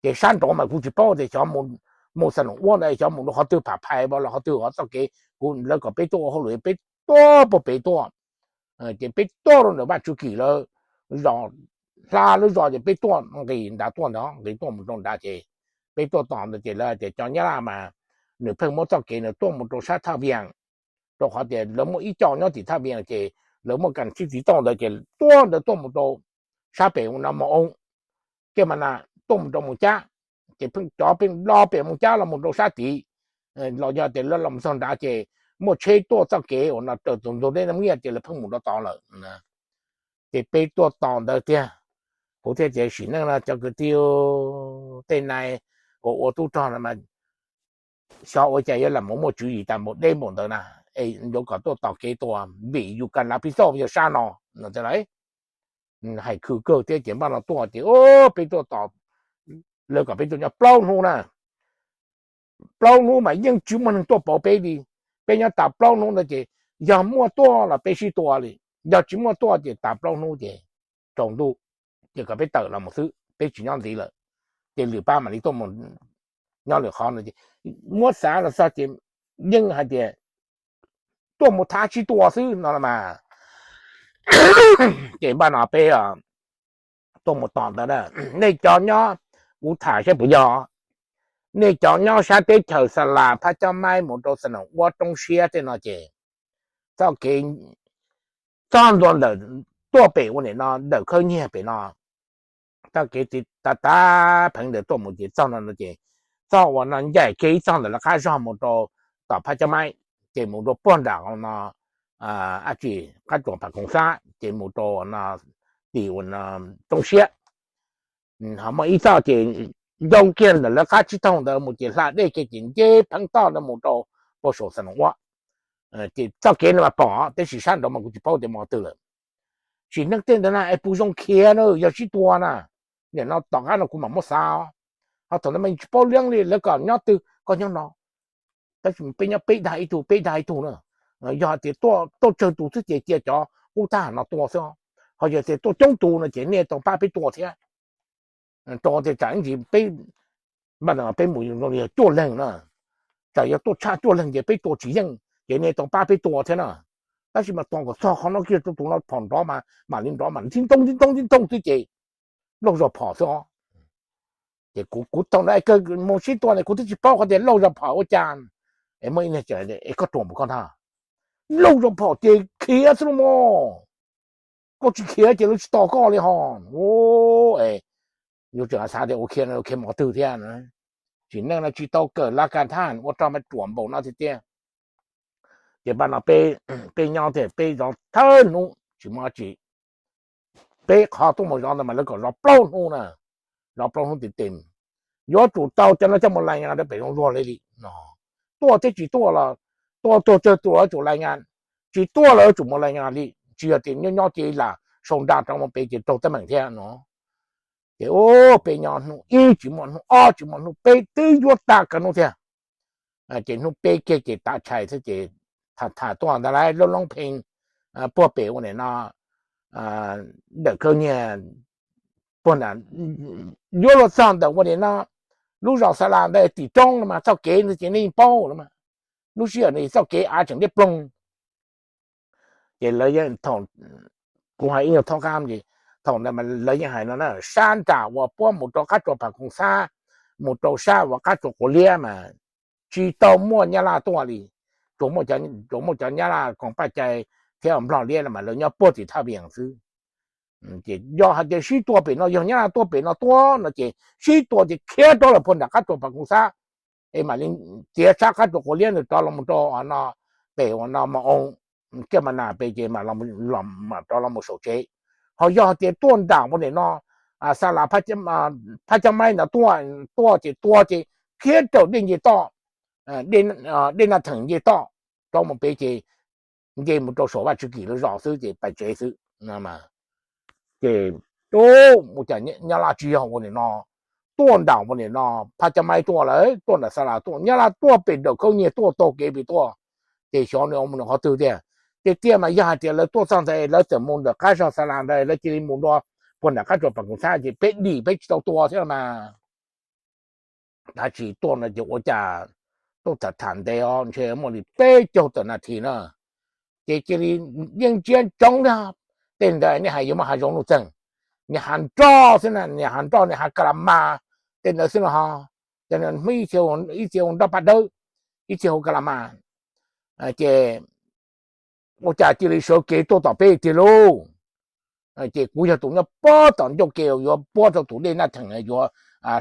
Ces sab nraud mas kuv tsis paub tias xyov mus Xa Noom Uab ntawd xyov mus rau qhov twg, Pham Phais los qhov twg, txoj kev kuv, lawv kom peb tuaj ua hauj lwm peb tuaj puag pem tuaj. Ces peb tuaj rau ntawm Vaj Tswv Kim lawv zos, hla lawv zos ces peb tuaj nqis nrad tuaj ntag, nqis tuaj mus rau nrad ces peb tuaj tos ntawd ces lawv tias cov Nyab Laj mas nws pheej muab txoj kev nws tuaj mus rau sab Thaj Vias, rau qhov tias lawv muaj ib co nyob tim Thaj Vias ces lawv muaj kas txib txiv toj ntawd ces tuaj ntawd tuaj mus rau sab pem ua no Moo Oob, kiag mas na, tuaj mus rau Moos Cab, ces pheej cov pheej los pem Moos Cab los mus rau sab tid, los yog tias lawv los txog nrad ces muaj tsheb tuaj txoj kev ua no raws tus ntug dej Naj Nyiaj ces lawv pheej mus rau tod lawm. Ces peb tuaj tos ntawd tiag, kuv thiaj tias sim neej no cov kwv tij, tej nais uas ua tub rog no mas xyov ua cas yuav lam mus muaj tswv yim tas npaum deb npaum ntawd na, es yuav kom tuaj tos kev tua, vim yus kas lav pib txoj yog sab no no tiag lauj. Hais khwv kawg thiab ces npaj no tuaj ces peb tuaj tos, lawv kom peb tuaj nyob plaub hnub na. Plaub hnub mas yeej tsis muaj neeg tuaj pauv peb li. Peb nyob tas plaub hnub ntawd ces yog muaj tuaj los peb sib tua li, yog tsis muaj tuaj ces tas plaub hnub ces tsaus ntuj, ces kom peb tawm los mus xwb, peb tsis nyob ntxiv lawm. Ces lwm pab mam li tuaj mus nyob lwm qhov no ces muab xav los txog ces yeej hais tias tuaj mus thab sib tua xwb no los mas. Ces npaj no peb tuaj mus tos ntawd na, nej cov nyob, kuv tham saib puas yog, nej cov nyob sab teb chaws Xa Las Phab Cab Maib mus rau Xa Noom Uab Roob Siab tej no ces txoj kev txog ntua ntawm tuaj pem ua nim no ntawm Khawb Nyiag pem no, txoj kev tav tav pheev ntawd tuaj mus ces txog no no ces txog ua no ncaim kev ib txog ntawm lawv qab zog mus rau tom Phab Cab Maib, ces mus rau puag nram no, ab tsi, qab tsuas Pham Koom Xab ces mus rau no tim ua no Roob Siab. Ho muaj ib txoj ces ncoo kiag ntawm lawv qab tsib taug ntawd mus ces hla dej kiag ces nce pheeb toj ntawd mus rau puag saum Xa Noos Uab. Ces txoj kev no mas pom tab sis sab nraud mas kuv tsis paub tias mus qhov twg lawm. Tsim neej tej ntawd na es puas zoo khiav na, yog sib tua na, nim no tom qab no kuv mam muab xav. Ho thaum ntawd mas tsis paub leeb li, lawv kom nyob twg koj nyob no. Tab sis peb nyob peb dag ib tug peb dag ib tug na. Yog hais tias tuaj tsawg tus xwb ces cia cov qub thaj no tua xwb. Ho yog tias tuaj coob tus no ces nej tau pab peb tua thiab. Rau tias tsam ib ntsis peb, peb mus yog cuaj leeg na, tsam yog tuaj tshaj cuaj leeg ces peb tua tsis yeej ces nej tau pab peb tua thiab na. Tab sis mas tos kom txog qhov no kiag rau tus no phom nrov mas mam li nrov mas tib ntoo tib ntoo tib ntoo xwb ces lauj zog phom xwb os. Ces kuv thaum ntawd mus sib tua ne kuv twb tsis paub qhov tias lauj zog phom ua cas. Es muaj ib niag es koj ruam mus koj ntag, lauj zog phom ces khiav xwb los mas, koj tsis khiav ces lawv tsis tos koj li ho. Yuav tseem xav tias ua khiav no ua khiav mus qhov twg thiab. Tsim neej no tsis tau kawm lav kas thaj ua rog mas ruam npaum no tiag tiag. Ces pab no peb nyob tias peb zov thawj hnub tsis muaj dab tsi. Peb qhov tuaj mus zov ntawd mas lawv kom zov plaub hnub na, zov plaub hnub tim tes. Yuav tsum tau cov no coj mus lais nyas rau pem zoo zuag li li no. Tuaj thiab tsis tuaj los, tuaj tuag tsawg tus los yuav tsum lais nyas, tsis tuaj los yuav tsum mus lais nyas li. Tsis yog tias nyob nyob cia li lam sau nra rov mus pem ces raug teeb meem thiab no. Ces peb nyob hnub ib tsis muaj, hnub ob tsis muaj, hnub peb twb yuav tag kawg hnub thiab. Ces hnub peb kiag ces tav tshais xwb ces tham tham tuaj ntawd lawv lub loob pheej puag pem ua nim no ntawm Khawb Nyiag puag nram, yuav luag txog ntawm ua nim no lub zos Xa Las ntawd tim roob no mas txoj kev ntawd ces nej yeej paub no mas, lub sij hawm ntawd txoj kev av tseem liab ploog. Ces lawv yeej, kuv hais ib nyuag thaub qab, thaum ntawd mas lawv yeej hais no na, sab nram uas puab mus rau qab tsua Pham Koom Xab, mus rau sab uas qab tsua Quav Liab mas tsis tau muaj Nyab Laj tuaj li, tsuas muaj cov Nyab Laj Koom Paj Cai thiab Nplog Liab no mas lawv nyob puag tim Thaj Vias xwb. Ces yog hais tias sib tua pem no, yog Nyab Laj tuaj pem no tuaj no ces sib tua ces khiav rov lawm puag nram qab tsua Pham Koom Xab, es mam li txiav sab qab tsua Quav Liab ntawd rov los rau no, pem ua no Mos Oo, Kiab Mas Nas pem ces mam rov los mus saum tsev. Ho yog hais tias tuaj nram ua nim no Xa Las, Phab Cab Maib ntawd tuaj, tuaj ces tua ces khiav raws dej nce toj, dej Naj Theem nce toj rov mus pem ces nce mus rau saum Vaj Tswv Kim lawv zos xwb ces pais tsev xwb. Ces ua cas Nyab Laj tsis yog ua nim no, tuaj nram ua nim no Phab Cab Maib tuaj lawm, tuaj nram Xa Las tuaj, Nyab Laj tuaj pem nram Khaub Nyiag tuaj taug kev pem tuaj, ces xyov nws mus nram qhov twg tiag. Tiag tiag mas yog hais tias lawv tuaj txog ntawd lawv txawm mus nram qab zog Xa Las ntawd lawv cia li mus dua puag nram qab tsua Pham Koom Xab ces peb dim peb tsis tau tua thiab mas. Tab sis tuaj no ces ua cas tuaj tham tham ntev os, ntshe muaj li peb caug tawm nas this na, ces cia li yeej ntsia ntsoov li. Tej ntawd nej hais yuav muaj hav zoov nuj txeeg, niag hav nroj xwb na, niag hav nroj, niag hav ka la mas, tej ntawd xwb no ho, tej ntawd hmib ib txhia hu nroj paj dawb, ib txhia hu ka la mas. Ces ua cas cia li sawv kev tuaj tom peb tiag lauj. Ces kuv yog tus nyob puag tom ncauj ke yuav puab rau tus dej Naj Theem yuav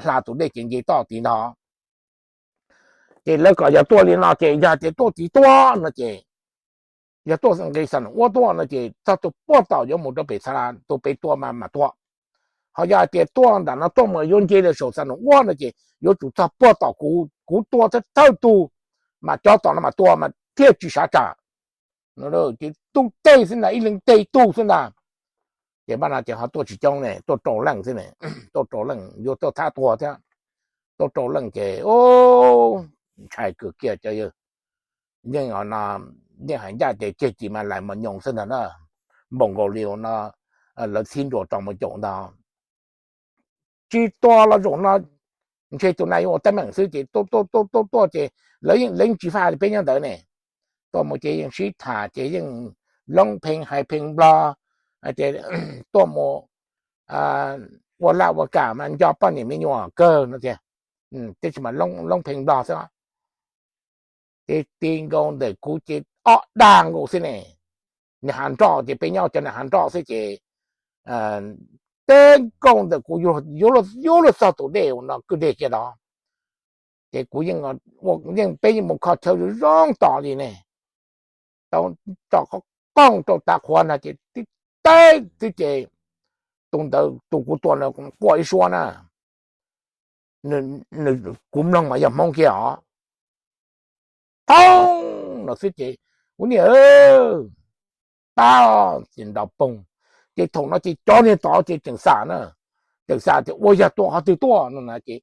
hla tus dej ces nce toj tid ntag. Ces lawv kom yog tuaj li no ces yog tias tuaj tid tuaj no ces yog tuaj nqis Xa Noom Uab tuaj no ces txog tus puag tom yuav mus rau pem Xa Las tus pem tua mas mam tua. Ho yog hais tias tuaj nram no tuaj mus yuav nce rau saum Xa Noom Uab no ces yuav tsum txog puag tom kuv, kuv tua thawj tug mas cov tom no mas tua mas thiaj tsis sav tsam. Ces tub tej xwb ntag, ib leeg tej tug xwb ntag. Ces pab no ces ho tuaj tsis coob ne, tuaj rau leej xwb ne, tuaj rau leej yuav tuaj thab tuag thiab. Tuaj rau leej ces ntshai kawg kiag cov yawg. Yeej, yeej hais ncaj tias ceg tis mas lais mos nyoos xwb ntag na, npaum nkaus li no lawv txhib nruas rau mus caum ntag. Tsis tua los zaum no ntshe tus nais yuav ua teeb meem xwb ces tuaj tuaj tuaj tuaj ces lawv yeej tsis faj li peb nyob ntawd ne. Tuaj mus ces yeej sib tham ces yeej loob pheej hais pheej Nplog, tuaj mus ua laj ua kam mas nco poj niam me nyuam kawg no tiag. Tab sis mas loob pheej Nplog xwb. Ces ti nkaus ntawm kuv ces ob dag nkaus xwb ne. Niag hav nroj ces peb nyob cov niag hav nroj xwb ces teb nkaus ntawm kuv yuav luag txog tus dej no kwj deg kiag tod. Ces kuv yeej, peb yeej mus kho chaw zoo tos li ne, tau tsom qoob rau tav qhuav no ces tib teb xwb ces tus ntawd tus kuv tua no quaj ib suab na, kuv mloog mas yog Hmoob kiag os. Thoob no xwb ces kuv niam, pab ces nrov poog. Ces thaum no ces cov niag tod ces tseem xav na, tseem xav tias ua yog tua qhov twg tuaj no na ces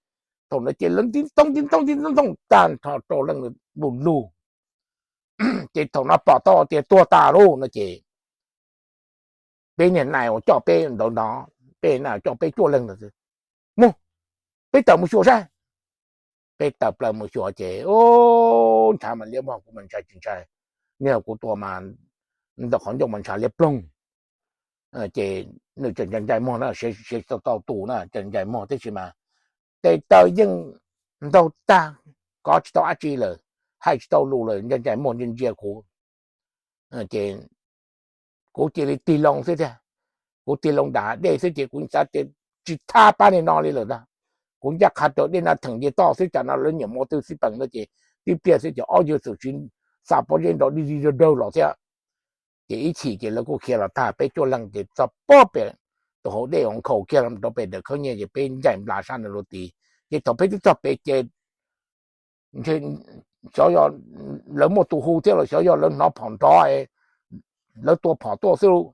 thaum no ces lawv nti ntoo nti ntoo nti ntoo tag nrho rau leej lug lug. Ces thaum no pom tau tias tuag tas lawm no ces peb niag nais uas coj peb ntawd no, peb nais coj peb cuaj leeg ntawd, mus, peb tawm mus xyuas saib. Peb tawm plaws mus xyuas ces ntshav mas liab vog, kuv mas ntshai tsis ntshai, niag kuv tua mas ntawm qhov ncauj mas ntshav liab ploog. Ces nws tseem ncai ncai muag na, siav tau tus na, tseem ncai muag tib si mas tes taw yeej ntaug tag, kov tsis tau dab tsi lawm, hais tsis tau lus lawm, ncai ncai muag ntsia ntsia kuv. Ces kuv cia li tig loo xwb tiag, kuv tig loo nram dej xwb ces kuv xav tias tsis thab pab niag no li lawm ntag. Kuv ncaj qha rau dej na theem nce toj xwb, tsam no lawv nyiam mus twg xij peem no ces tib pliag xwb ces ob yawg txawm tsiv xa pob zeb nrov dig dig dawg dawg los thiab. Ces ib chim ces lawv kuj khiav los tag, peb cuaj leeg ces txog pob pem tus hauv dej uas nkhaus kiag los rau pem dawm khaub nyiaj ces peb ncaim nplas sab nws lub tid. Ces thaum peb twb txog pem ces xyov yog lawv muaj tus hu thiab los xyov yog lawv hnov phom nrov, lawv tua phom tuaj xwb lauj.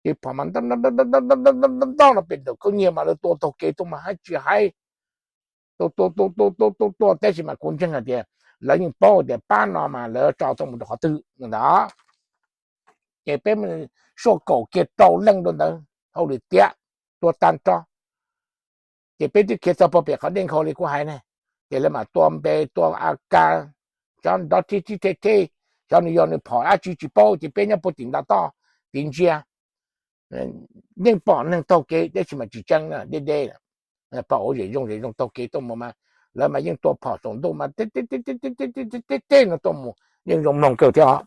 Ces phom mas nto no pem dawm khaub nyiaj mas lawv tua taug kev tuaj mas hab tsis hais, tua tua tua tua tua tua tab sis mas kuv ntseeg hais tias lawv yeej paub tias pab no mas lawv tso tuaj mus rau qhov twg no ntag. Ces peb suaj kaum kiag rau leej rau ntawd hauj lwm tiav, tua tag nrho. Ces peb twb khiav txog pob pem qhov dej nkhaus li kuv hais ne, ces lawv mam tua npe tua a ka, xyov nrov thib thib theb theb, xyov nws yog nws phom dab tsi tsis paub ces peb nyob puag tim nta toj tid ntsia. Yeej pom neeg taug kev tab sis mas tsis tseeb na, deb deb, pom ua zem zoo zem zoo taug kev tuaj mus mas lawv mas yeej tua phom saum ntuj mas teb teb no tuaj mus yeej zoo mloog kawg thiab os.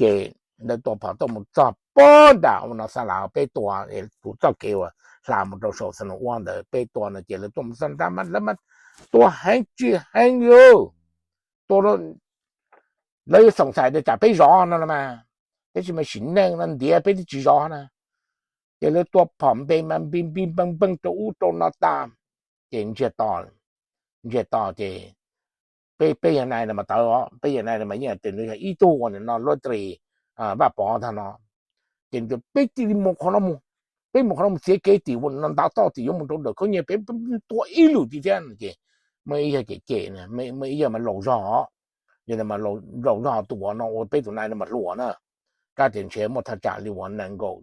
Ces lawv tua phom tuaj mus txog pob nram ua no xa las peb tua, kuv txoj kev uas hla mus rau saum xa nus ua ntawd peb tua no ces lawv tuaj mus txog nrad mas lawv mas tua heev tsis heev li, tua lawv yuav xoom xais tias tsam peb zov no los mas, tab sis mas sim neej no ntiav peb twb tsis zov na. Ces lawv tua phom npe mas npi npi npeej npeej rau ub rau no tas, ces ntsiag to, ntsiag to ces peb, peb yawg nai no mas tawv os, peb yawg nai no mas yeej tias nws yog ib tug uas nim no luab ris Vaj Pov tag no. Ces peb cia li mus qhov no mus, peb mus qhov no mus txiav kev tim ua no ntav toj tim yuav mus rau dawm khaub nyiaj peb tua ib lwm tim thiab ces muaj ib yawg cem cem, muaj ib yawg mas laus zog, yog mas laus zog tus uas no ua peb tus nai no mas hluas na, kab tias ntshe muaj thaj tsam li uas nees nkaum,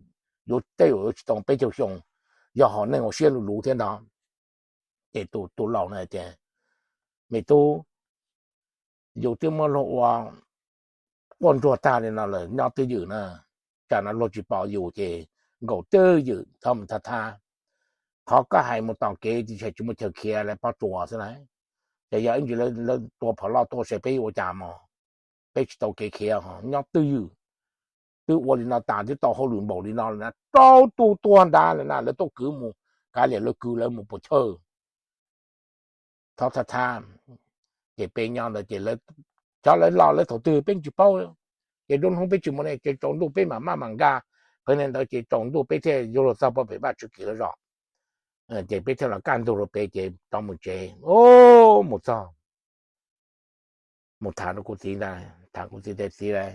yuav tej yuav tsis tau peb caug xyoo, yog hom neeg ua siab luv luv thiab ntag. Ces tus laus na tias, me tub, yus twb muab luag ua quaj ntsuag tag li no lawm nyob twj ywm na, tsam no luag tsis pom yus ces nkaum twj ywm txhob mus thab thab. Qhov koj hais mus tom kev tsis tshai tsis muaj chaw khiav lawv pob tsuas xwb lauj. Ces yog ib ntsis lawv tua phom loj tuaj ces peb yuav ua cas mog, peb tsis tau kev khiav nyob twj ywm. Twb ua li no tas twb tau hauj lwm npaum li no lawm na, rau tus tuag nrad lawm na lawv tuaj kwv mus, kav liam lawv kwv lawv mus puas chawj. Txhob thab thab. Ces peb nyob ntawd ces cov lawv los lawv thaum twg peb tsis paub. Ces nruab hnub peb tsis mus ne ces tsaus ntuj peb mam maj mam nkag, qhov ntawd ces tsaus ntuj peb thiaj yuav luag txog pob pem Vaj Tswv Kis lawv zos. Ces peb thiaj los kaj ntug rau pem ces rov mus tsev, mus txog mus tham rau kuv txiv ntag, tham kuv txiv tias txiv lauj,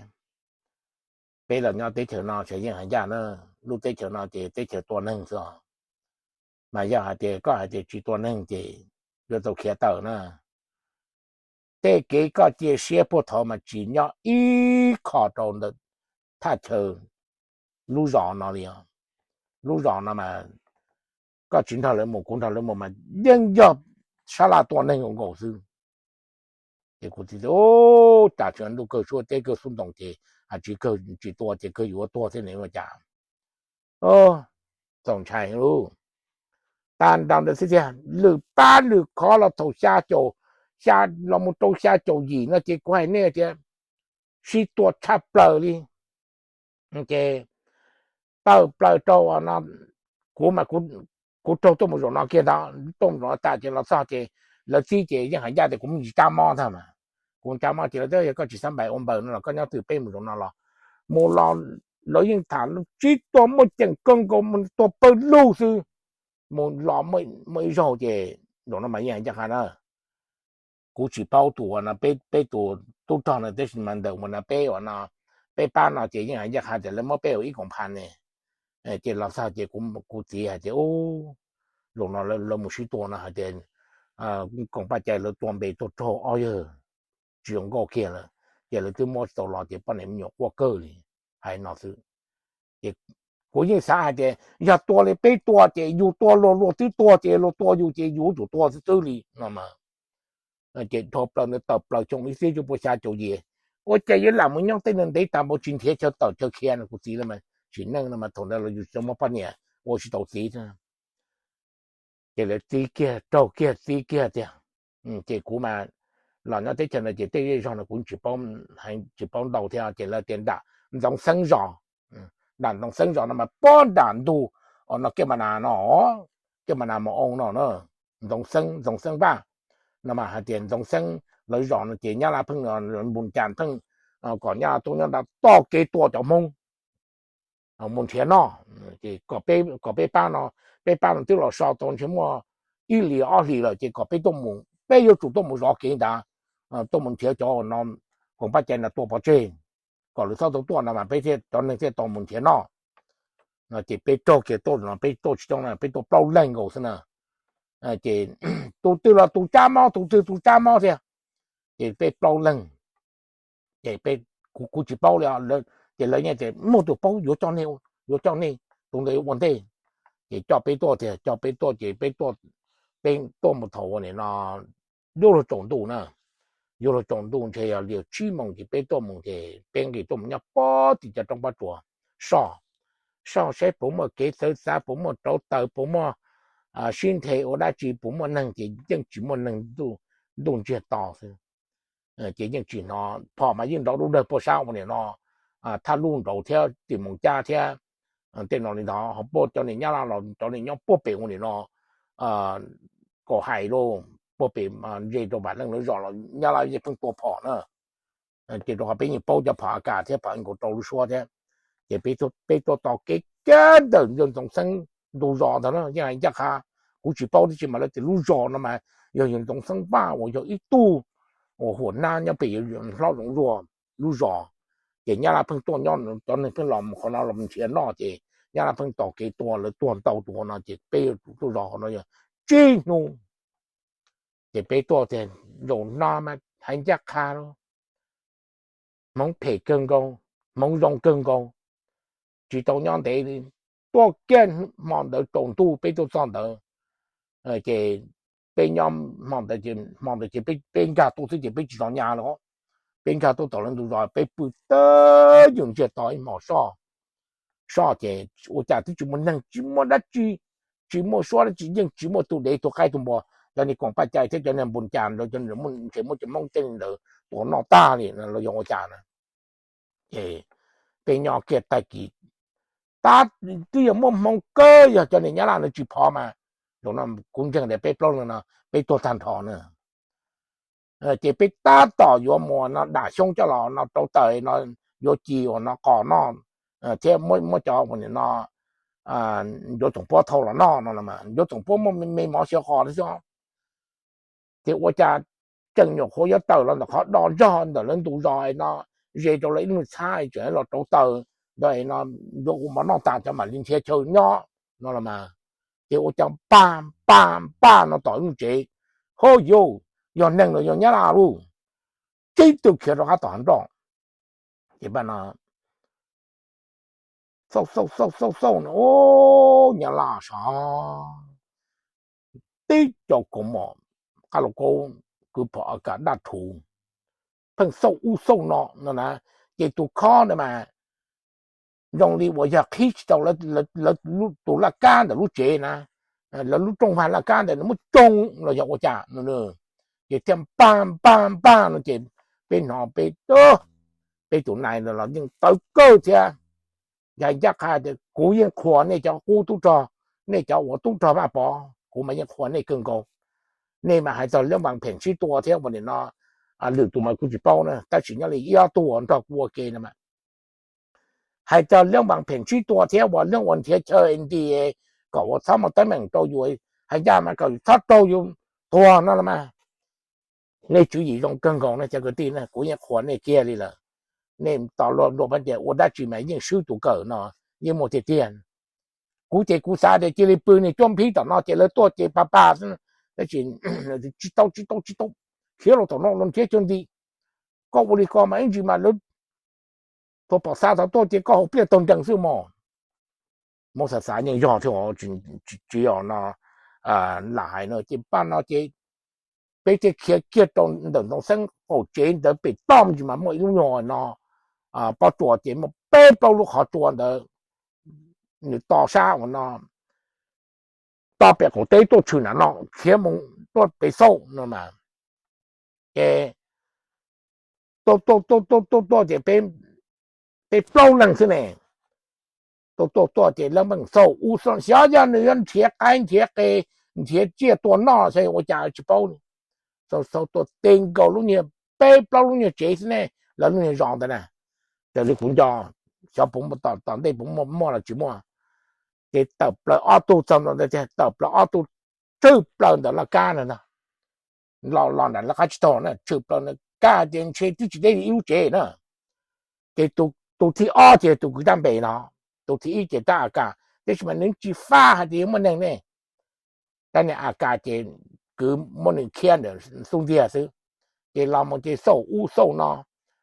peb los nyob teb chaws no ces yeej hais ncaj na, lub teb chaws no ces teb chaws tua neeg xwb os. Mas yog hais tias koj hais tias tsis tua neeg ces yuav tau khiav tawm na. Tej kev koj cia siab puag thaum mas tsis nyob ib qho rau ntawm thaj chaw lub zos no li os. Lub zos no mas koj tsis nrog lawv mus kuv nrog lawv mus mas yeej yog sab laj tua neeg nkaus xwb. Ces kuv txiv tias, cas tsis ntuj kawg suab teb kawg xub ntoos ces hais tsis kawg tsis tua ces kawg yuav tuag thiab ne ua cas. Txaus ntshai lauj. Tag nrho ntawd xwb tiag, lwm pab lwm qhov los thaum xya caum, xya los mus rau xya caum yim no ces kuv hais nej tias sib tua tshaj plaws li. Ces tawm plaws rau no, kuv mas kuv raug tuaj mus zaum no kiag ntag, tuaj mus zaum no tas ces los txog ces lawv txib ces yeej hais ncaj tias kuv me ntsis cab mob ntag mas. Kuv cab mob ces lawv tias yog koj tsis xav npais ua npaws no los koj nyob twj ywm peb mus zaum no los, mus los lawv yeej tham sib tua muaj ceem kawg nkaus, mus tua pawg lug xwb. Mus los muaj ib zaug ces zaum no mas yeej hais ncaj qha na, kuv tsis paub tus no, peb tus tub rog no tab sis mas ntawm mus no peb ua no, peb pab no ces yeej hais ncaj qha tias lawv muab peb ua ib koom pha ne. Ces los txog ces kuv txiv hais tias ub, zaum no lawv mus sib tua no hais tias koom paj cai lawv tua npe tuag raug ob yawg tsis zoo nkauj kiag lawm, ces lawv twb muab tsis tau los ces poj niam me nyuam quaj kawg li, hais no xwb. Ces kuv yeej xav hais tias yog tua li peb tua ces yus tua luag, luag twb tuag ces luag tua yus ces yus tsum tua xwb xwb li no mas. Ces dhau plaws ntawd tawm plaws xyoo ib txhiab cuaj pua xya caum yim, ua cas yuav lam mus nyob tej neeg ntev tas npaum tsis nrhiav chaw tawm chaw khiav no, kuv txiv lawv mas tsim neej no mas thaum ntawd los yus tsis tau muaj poj niam, ua tsis tau txiv. Ces lawv txib kiag raug kiag txib kiag tiag. Ces kuv mas los nyob teb chaws no ces tej zej zog no kuv tsis paub ntau thiab, ces lawv tias nram Ntxoov Xeeb zos, nram Ntxoov Xeeb zos no mas pob nram ntug no Kej Mas Nas no, Kej Mas Nas Mos Oo no, Ntxoov Xeeb, Ntxoov Xeeb Vaj no mas hais tias Ntxoov Xeeb lawv zos no ces Nyab Laj pheej, Npus Cas pheej kom Nyab Laj tuaj nyob nram toj kev tua cov Hmoob mus nrhiav noj. Ces kom peb pab no, peb pab no twb los so tau ntshe muaj ib hlis ob hlis lawm ces kom peb tuaj mus, peb yuav tsum tuaj mus zov kev ntawd, tuaj mus nrhiav cov no, koom paj cai no tua pov tseg, kom lawv txhob tau tuaj no mas peb thiaj, cov neeg thiaj tau mus nrhiav noj. Ces peb raug kiag tuaj no, peb tuaj tsis coob na, peb tuaj plaub leeg nkaus xwb na. Ces tus twg los tus tsab mob, tus twg tus tsab mob thiab, ces peb plaub leeg. Ces kuv tsis paub li, ces lawv yeej tias muaj tus paub yuav coj nej, yuav coj nej tus ntawd yuav ua ntej. Ces coj peb tuaj tiag, coj peb tuaj ces peb tuaj, peb tuaj mus thaum ua nim no yuav luag tsaus ntuj na, yuav luag tsaus ntuj ntshe yog li tsib moos ces peb tuaj mus ces peb nqis tuaj mus nyob pob tim cov roob pob tsuas, soj, soj saib puas muaj kev txawv txav, puas muaj rauv taws, puas muaj sib nthe ua dab tsi, puas muaj neeg ces yeej tsis muaj neeg, ntuj ntsiag to xwb. Ces yeej tsis hnov, phom mas yeej nrov dub dawg puag sab ua nim no Thaj Luj nraud thiab tim Moos Cab thiab tej no li ntawd, ho puag cov niag Nyab Laj los cov niag nyob puag pem ua nim no Kaum Hais lauj, puag pem ze rau Vam Leej lawv zos los Nyab Laj yeej pheej tua phom na. Ces rau qhov peb yeej paub cov phom A K thiab phom nkaus rau lub suab thiab. Ces peb tuaj tos kev kiag ntawm Ntxoov Xeeb ntu zos ntawd na, yeej hais ncaj qha, kuv tsis paub tiam sis mas lawv tias lub zos no mas yog yawg Ntxoov Xeeb Vaj uas yog ib tug uas huam nab nyob pem hlob Zoov Zuag lub zos. Ces Nyab Laj pheej tuaj nyob, cov neeg pheej los qhov no los nrhiav noj ces Nyab Laj pheej tos kev tua, lawv tuag ntau tus no ces peb yuav tsum tuaj zov qhov no yog tsib hnub. Ces peb tuaj tias zaum no mas hais ncaj qha lauj, Hmoob phem kawg nkaus, Hmoob zoo kawg nkaus, tsis tau nyob ntev li. Tuaj kiag hmo ntawd tsaus ntuj peb tuaj txog ntawd, ces peb nyob hmo ntawd, hmo ntawd ces peb nkag tuaj xwb ces peb tsis zov nyab lawm. Peb nkag tuaj tom lawv ntu zos peb pw tag ywm ntsiag to ib hmos soj, soj ces ua cas twb tsis muaj neeg, tsis muaj dab tsi, tsis muaj suab dab tsi, yeej tsis muaj tus dev tus qaib tus npua. Cov niag koom paj cai thiab cov niag npus cas ntawd ntshe muab cov Hmoob tej ntawd tua noj tag li los yog ua cas na. Ces peb nyob kiag tag kis, tab twb yog muaj hmoo kawg, yog cov niag Nyab Laj no tsis phov mas zaum no kuv ntseeg tias peb plaub leeg no peb tuag tag nrho na. Ces peb tab tom yuav mus no dam xyoob coj los no rauv taws no, yuav ci uas no qos noj thiab muab cov uas no yuav txoom puab thau los noj no, yuav txoom puab muaj me mov xyaw qos thiab xwb. Ces ua cas tseem nyuam qhuav yuav tawm los ntawm qhov do zog ntawm lawv ntu zos no, ze rau lawv ib lub txhab tseem los rauv taws ntawd no, yuav ua mov noj tas cov mam li nrhiav chaw nyob no los mas. Ces ua cas npaj npaj npaj no tom lub tsev, hub yuj, yog neeg los yog Nyab Laj lauj, tib tug khiav rov qab tom hav nroj. Ces npaj no xauj xauj xauj xauj xauj no, Nyab Laj sav, tib co kaus mom qab lauj kaub, kwv phom A K daj rhuv, pheej xauj ub xauj no no na. Ces tus khob ntawd mas zoo li uas yog qhib tsis tau lawv tus laj kab ntawm lub tsev na, lawv lub rooj vag laj kab ntawd nws muab tsoo los yog ua cas no. Ces thiaj npaj npaj npaj no ces peb hnov peb tub peb tus nai los yeej tawv kawg thiab. Yog ncaj qha tias kuv yeej qhuas nej cov qub tub rog, nej cov ua tub rog Vaj Pov, kuv mas yeej qhuas nej kawg nkaus. Nej mas hais txog Liab Npas Phem sib tua thiab ua nim no, lwm tus mas kuv tsis paub na, tab sis nyob li ib ob tug uas nrog kuv ua ke no mas hais txog Liab Npas Phem sib tua thiab uas Liab ua nrhiav chaw nti kom ua txhob muaj teeb meem rau yus, hais ncaj mas kom txhob raug yus tuag no los mas, nej tswv yim zoo kawg nkaus na cov kwv tij na, kuv yeej qhuas nej kiag li lawm. Nej tos luag luag pab tias ua dab tsi mas yeej swb tus kawm no, yeej muaj tiag tiag. Kuv ces kuv xav tias cia li pw niag cuab nphib tom no ces lawv tuaj ces pa pa xwb, tab sis tsis tau tsis tau tsis tau, khiav los tom no los nrhiav chaw nti. Koj ua li ko mas ib ntsis mas lawv tua pom xa tau tuaj ces koj haus pliaj taug nrees xwb mog. Muab xav xav yeej yog thiab, tsis yog no lam hais no ces paj no ces peb thiaj khiav kiag rau ntawm ntoo xeeb qaum tsev ntawd pem toj ntsis mas muaj ib lub nyuag no pob tsuas ces muaj peb plaub lub qhov tsua ntawd, nws to sab uas no, to pem qaum teb tuaj tshwm nram no khiav mus tuaj pem xauj no mas, ces tuaj tuaj tuaj tuaj tuaj tuaj ces peb plaub leeg xwb ne. Tuaj tuaj tuaj ces lawv meem xauj ub xauj no, xyov yog nws yuav nrhiav qaib nrhiav qe, nrhiav tsiaj tua noj xyov ua cas tsis paub. Xauj xauj tuaj tes nkaus lub nyuag peb plaub lub nyuag tsev xwb ne, lawv lub nyuag zos ntawd na. Raws li kuv nco, xyov puas tom ntej puas muaj los tsis muaj, ces tawm plaws ob tug txog ntawd, tawm plaws ob tug tshwm plaws ntawm laj kab ntawd, los los nram laj kab tsib taug na, tshwm plaws ntawd kab ces ntshe twb tsis deb li ib lub tsev na. Ces tus thib ob ces tus kwv tab npe no, tus thib ib ces tab A K, tab sis mas nws tsis faj hais tias yuav muaj neeg ne. Tab niag A K ces kwv muab nws khiab ntawm xub ntiag xwb, ces los mus ces xauj ub xauj no,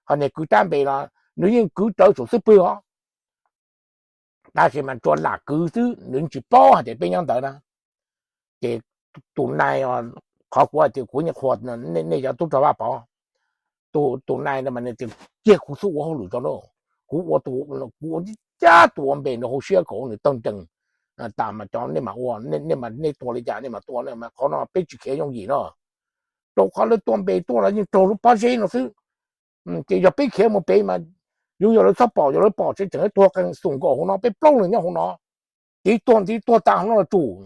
ho niag kwv tab npe no, nws yeej kwv rawv saum xub pwg os, tab sis mas tsuas lam kwv xwb, nws tsis paub hais tias peb nyob ntawd na. Ces tus nai, qhov kuv hais tias kuv yeej qhuas nej cov tub rog Vaj Pov, tus nai no mas nws tias kiag kuv xub ua hauj lwm rau no, kuv ua, kuv ua cab tus ua npe nws hauv siab kom nws taug nrees, tas mas cov nej mam ua, nej tua li cas nej mam tua, qhov no peb tsis khiav yooj yim no, rau qhov lawv tua npe tuaj los yeej raug lub pob zeb no xwb. Ces yog peb khiav mus pem mas yus yog lawv txhob pom, yog lawv pom tseem tseem tuag qees xum nkaus hauv no, peb plaub leeg nyob hauv no, tiv tuag tiv tuag tas hauv no los tsum.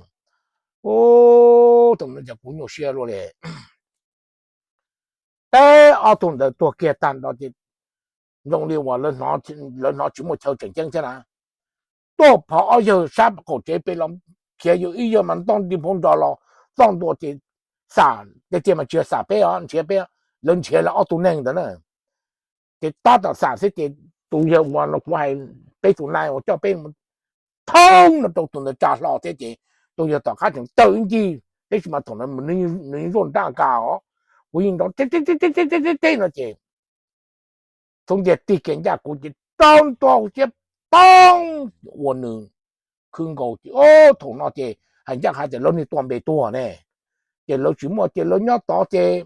Tus no ces kuv nyuaj siab luaj li. Peb ob tug ntawd tuag kiag tag nrho ces zoo li uas lawv hnov tsis muaj chaw tseem ceeb thiab na. Tuaj phov ob yawg sab qaum tsev pem los khiav yus ib yawg mas ntoj nti nphoo nrog los txoj ntua ces xam tiag tiag mas tsis yog xam peb os, nrhiav peb, lawv nrhiav lawv ob tug neeg ntawd na. Ces tab tom xam xwb ces tus yawg uas no kuv hais, peb tus nai uas coj peb thoob no rau tus ntawd tsa hlo thiab ces tus yawg tom qab tseem tawg ib ncig, tab sis mas thaum nws zuaj nrab kas os, kuv yeej nrov teb teb teb no ces xub ntiag tig kiag ncaj kuv ces rau ntua hauv siab poob ua nws khwb nkaus ces thaum no ces hais ncaj qha tias lawv niag tua npe tuag ne, ces lawv tsis muaj ces lawv nyob tod ces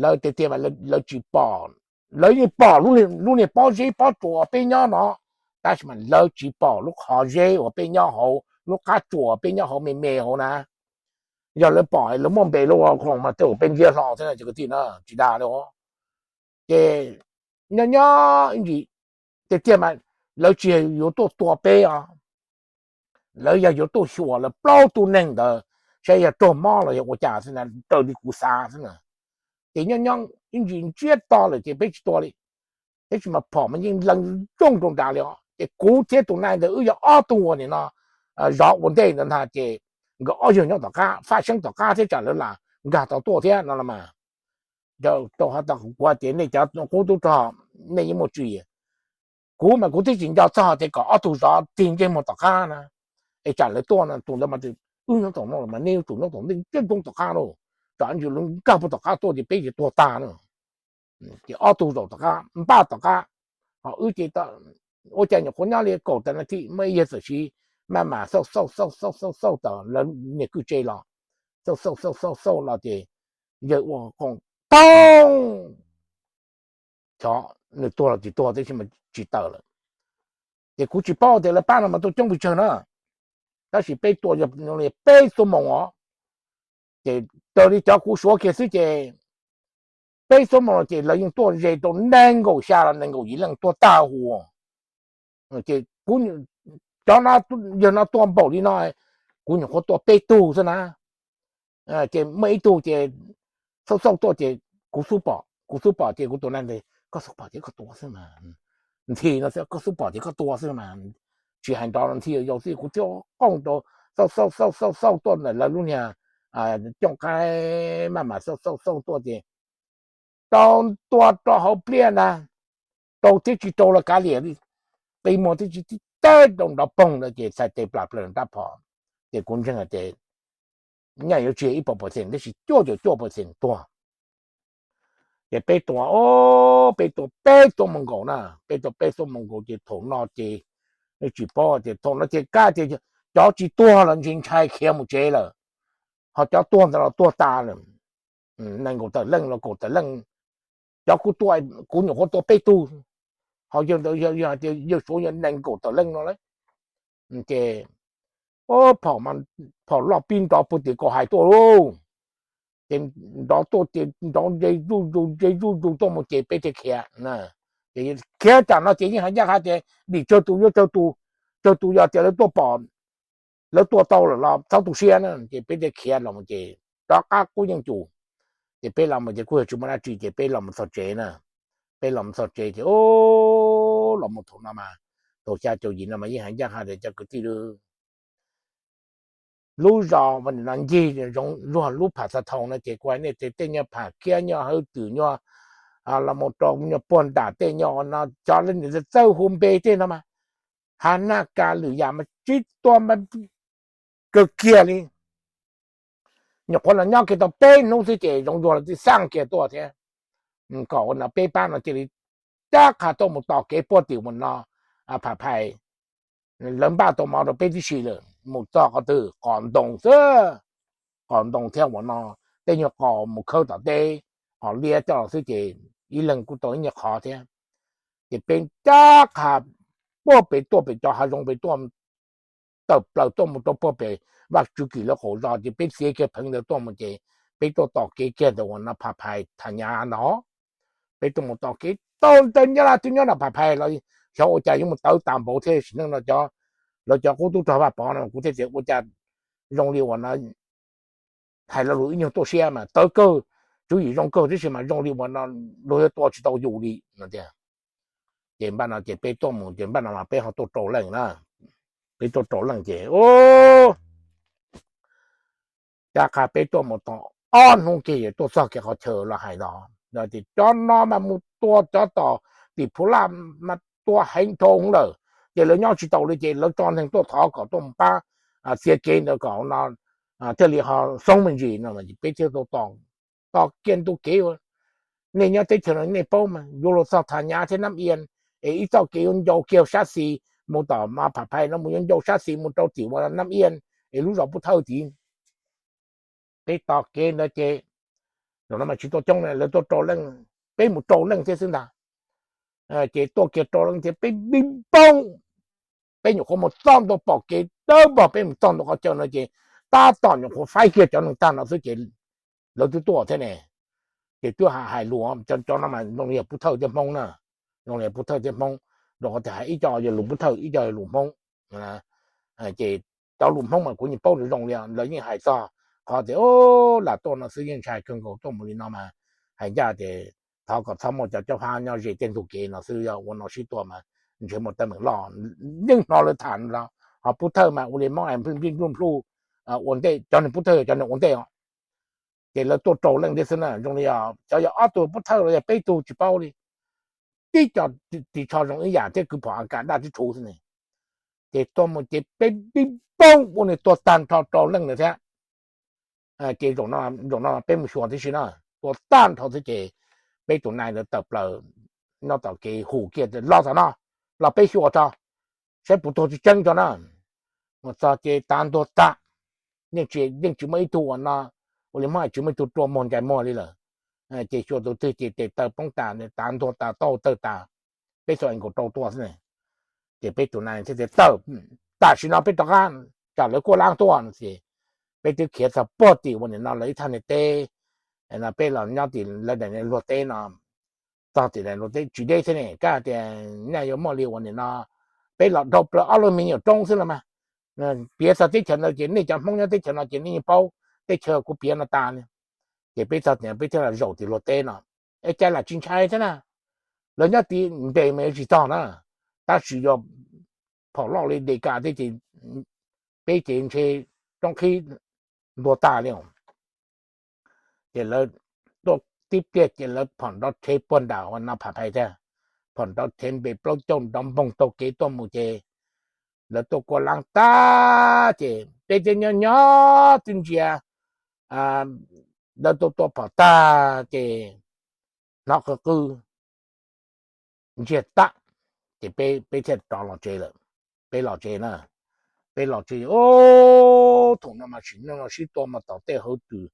lawv tiag tiag mas lawv tsis pom, lawv yeej pom lub niag pob zeb pob tsuas peb nyob no, tab sis mas lawv tsis pom lub qhov zeb uas peb nyob hauv, lub qab tsuas peb nyob hauv me me hauv na. Yog lawv pom lawv muaj npe lawm mas tej uas peb ntiab hlo thiab na cov kwv tij na, tsis dag li. Ces nyob nyob ib ntsis tiag tiag mas lawv tsis yuav tuaj tua peb os, lawv yog yuav tuaj xyuas lawv plaub tug neeg ntawd saib yog raug mob los yog ua cas xwb na, raws li kuv xav xwb na. Ces nyob nyob ib ntsis ntsiab to lawm ces peb tsis tua li, tab sis mas phom mas yeej lees nrooj rau nrad li os. Ces kuv thiab tus nai ntawd wb yog ob tug uas nim no zov ua ntej ntawd ntag ces nkawd ob yawg nyob tom qab, Faj Xeeb tom qab thiab tsam lawv lam nkag tau tuaj thiab no los mas. Rau qhov kuv tias nej cov qub tub rog nej yeej muaj tswv yim. Kuv mas kuv twb tsis nco txog tias kom ob tug zov tig ntsej muag tom qab na, es tsam lawv tuaj no tus ntawd mas wb nyob tom no los mas nej yuav tsum nyob tom ntej ntsiab nrooj tom qab lauj, tsam ntsis lawv nkag puag tom qab tuaj ces peb ces tuag tag na. Ces ob tug zaum tom qab npaj tom qab, ho wb ces ua cas nyuam qhuav nyob li kaum tas nas this muaj ib yawg txawm siv maj mam xauj xauj xauj xauj xauj xauj tom lawv niag kwj tse los, xauj xauj xauj xauj xauj los ces yawg ua qoo toog, xyov nws tuag los tsis tuag tab sis mas tsis tawm lawm. Ces kuv tsis paub tias lawv pab no mas tuaj coob pes tsawg na, tab sis peb tua peb xuab moos os, ces raws li cov kuv suav kiag xwb ces Peb xuab moos no ces lawv yeej tuaj ze rau nees nkaum xya los nees nkaum yim leej tuaj tag huv. Ces kuv, cov no, yawg no tuaj npaum li no, kuv nyuam qhuav tua peb tug xwb na. Ces muaj ib tug ces xauj xauj tuaj ces kuv xub pom, kuv xub pom ces kuv tus na, koj xub pom ces koj tua xwb mas. Nthi no, koj xub pom ces koj tua xwb mas. Tsis hais nrov no nthi yau xwb, kuv thiaj qooj rau, xauj xauj xauj xauj xauj tuaj ntawm lawv lub niag cooj qaib maj mam xauj xauj xauj tuaj ces rau tua rau hauv pliaj na, rau thiab tsis rau los kav liam, qi muag thiab tsis tib teb rau nrov poog ntawd ces txhais tes plam plaws rab phom. Ces kuv ntseeg hais tias nyaj yuav tsis ib puas percent tab sis cuaj caum cuaj percent tuag. Ces peb tua, peb tua peb xuab moos nkaus na, peb tua peb xuab moos nkaus ces thaum no ces tsis paub tias thaum no ces kaj tias cov tsis tuag los ntshai ntshai khiav mus tsev lawm, ho cov tuag ntawd los tuag tas lawm. Nees nkaum tawm leej los kaum tawm leej, cov kuv tua, kuv nyuam qhuav tua peb tug, ho yawg ntawd yog hais tias yawg Suav yog nees nkaum tawm leej no lawm. Ces phom loj pib nrov puag tim kaum hais tuaj lauj. Ces nrov tuaj ces nrov ze zuj zus ze zuj zus tuaj mus ces peb thiaj khiav. Ces khiav tsam no ces yeej hais ncaj qha tias dim tsawg tus yuav tsawg tus, tsawg tus yog tias lawv tuaj pom, lawv tua tau lawm los txhob tu siab na. Ces peb thiaj khiav los mus ces rov qab qub yeej cus. Ces peb los mus ces kuj yog tsis muaj dab tsi ces peb los mus txog tsev na. Peb los mus txog tsev ces los mus thaum no mas, thaum xya caum yim no mas yeej hais ncaj qha tias cov kwv tij, lub zos no ncig zoo luag lub pham xa thoo no ces kuv hais nej tias tej nyuag pham kiab nyuag hawv twm nyuag los mus rau nyuag puag nram tej nyuag no cov leej niam txawj hu npe tej no mas, hav naj ka lwm yam mas tsis tuaj mas kawg kiag li. Nyuam qhuav los nyob kiag tau peb hnub xwb ces zoov zuag los twb xaj kiag tuaj thiab. Kom ua no peb pab no cia li rov qab tuaj mus tos kev puag tim mus no, pham phais, lawv npaj tau mov rau peb tib si lawm. Mus txog qhov twg qos ntoo xwb, qos ntoo thiab ua no, tej nyuag qos mus khawb tom teb, qos liab coj los xwb ces ib leeg kuj tau ib nyuag qhov thiab. Ces peb rov qab puag pem tuaj pem cov hav zoov pem tuaj, tawm plaws tuaj mus rau puag pem Vaj Tswv Kim lawv qaum zos ces peb txiav kiag pheev ntawd tuaj mus ces peb tuaj tos kev kiag ntawm uas no pham phais tham nyav no. Peb tuaj mus tos kev tau ntawd nyob laj twb nyob nram pham phais los xyov ua cas yuav mus tawv tas npaum thiab sim neej no cov, lawv cov qub tub rog Vaj Pov no kuv thiaj tias ua cas zoo li uas no hais lo lus ib nyuag tuaj siab mas tawv kawg, tswv yim zoo kawg tib si mas zoo li uas no luag yuav tua tsis tau yus li no tiag. Ces npaj no ces peb tuaj mus ces npaj no mas peb ho tuaj rau leej na. Peb tuaj rau leej ces rov qab peb tuaj mus tau ob hnub kiag yuav tuaj txog kiag qhov chaw los hais no, tias cov no mas mus tua cov tom tim Phu Laj mas tua heev dhau lawm. Ces lawv nyob tsis tau li ces lawv tso neeg tuaj thov kom tuaj mus pab txiav kev ntawd kom no thiaj li ho xoob me ntsis no. Peb thiaj tau tos kiag ntu kev, nej nyob teb chaws no nej paub mas yuav luag txog Thas Nyav thiab Nab Ia, es ib txoj kev yuav ncau kiag sab xis mus tom mas pham phais no mus yuav ncau sab xis mus rau tim uas Nab Ia, es lub zos Pub Thawj tid. Peb tos kev ntawd ces zaum no mas tsis tuaj coob, lawv tuaj rau leej, peb mus rau leej thiab xwb ntag. Ces tuaj kiag rau leej thiab peb pib poob, peb nyuam qhuav mus txog ntua pom kev dawb vog, peb mus txog ntua qhov chaw no ces tab tom nyuam qhuav faib kiag cov neeg tag no xwb ces lawv twb tuaj thiab ne. Ces twb hais lus, cov no mas zoo li yog Pub Thawj thiab Hmoob na, zoo li yog Pub Thawj thiab Hmoob, rau qhov tias hais ib co yog lus Pub Thawj ib co yog lus Hmoob. Ces cov lus Hmoob mas kuv yeej paub zoo li lawv yeej hais txog qhov tias lam tuaj no xwb yeej ntshai kawg nkaus, tuaj mus li no mas hais ncaj tias thov kom txhob muaj cov cob phab nyob ze tej ntug kev no xwb, yog ua no sib tua mas ntshe muaj teeb meem loj. Yeej hnov lawv tham los ho Pub Thawj mas ua li Hmoob es nplij nplij npluj npluj ua ntej, cov neeg Pub Thawj yog cov neeg ua ntej os. Ces lawv tuaj rau leej thiab xwb na, zoo li cov yog ob tug Pub Thawj los yog peb tug tsis paub li. Tib co ris tsho zoo ib yam thiab kwv phom A kas daj tib rhuv xwb ne. Ces tuaj mus ces peb pib poob ua nws tuag tag nrho rau leej ntawd thiab. Ces zaum no peb mus xyuas tib si na, tuag tag nrho xwb ces peb tus nai ntawd tawm plaws nyob tom kev hu kiag los tom no, los peb xyuas tso saib puas tuag tseeb tseeb tso na. Mus txog ces tav ntuag tas, yeej tsis muaj ib tug uas no, ua li Hmoob hais tsis muaj ib tug rua muag ntsais muag li lawm. Ces xyuas tus twg ces tes taw poob tas, tav ntuag tas, taub hau tawg tas, peb xuas nkaus rau tua xwb ne. Ces peb tus nai thiaj tias tawm, tam sim no peb rov qab, tsam lawv kuaj lab tuaj no ces peb twb khiav txog puag tim uas nim no lawv ib thaj niag teb Peb los nyob tim lawv daim luag teb no, txog tim daim luag teb tsis deb thiab ne, kab tias nyaj yuav muaj li uas nim no, peb los dhau plaws ob lub me nyuam roob xwb los mas. Piav txog teb chaws ntawd ces nej cov Hmoob nyob teb chaws no ces nej yeej paub teb chaws kuv piav no tas li. Ces peb txog tim peb thiaj los zaum tim luag teb no, es cas lam tsis ntshai thiab na. Lawv nyob tim nres mas yuav tsis txog na, tab sis yog phom loj li de kas thiab ces peb ces ntshe roob qhib ntuag tas li. Ces lawv tuaj tib pliag ces lawv phom nrov rhev puag nram ua no pham phais tiag, phom nrov rhev npe plaub caug nrov npoog taug kev tuaj mus ces lawv tuaj kua laab tag ces peb thiaj nyob nyob twb ntsia, lawv tuaj tua phom tag ces hnov qw qw ntsiag tag, ces peb thiaj rov los tsev lawm. Peb los tsev na, peb los tsev, o, thaum no mas sim neej no sib tua mas tom tej hauv twm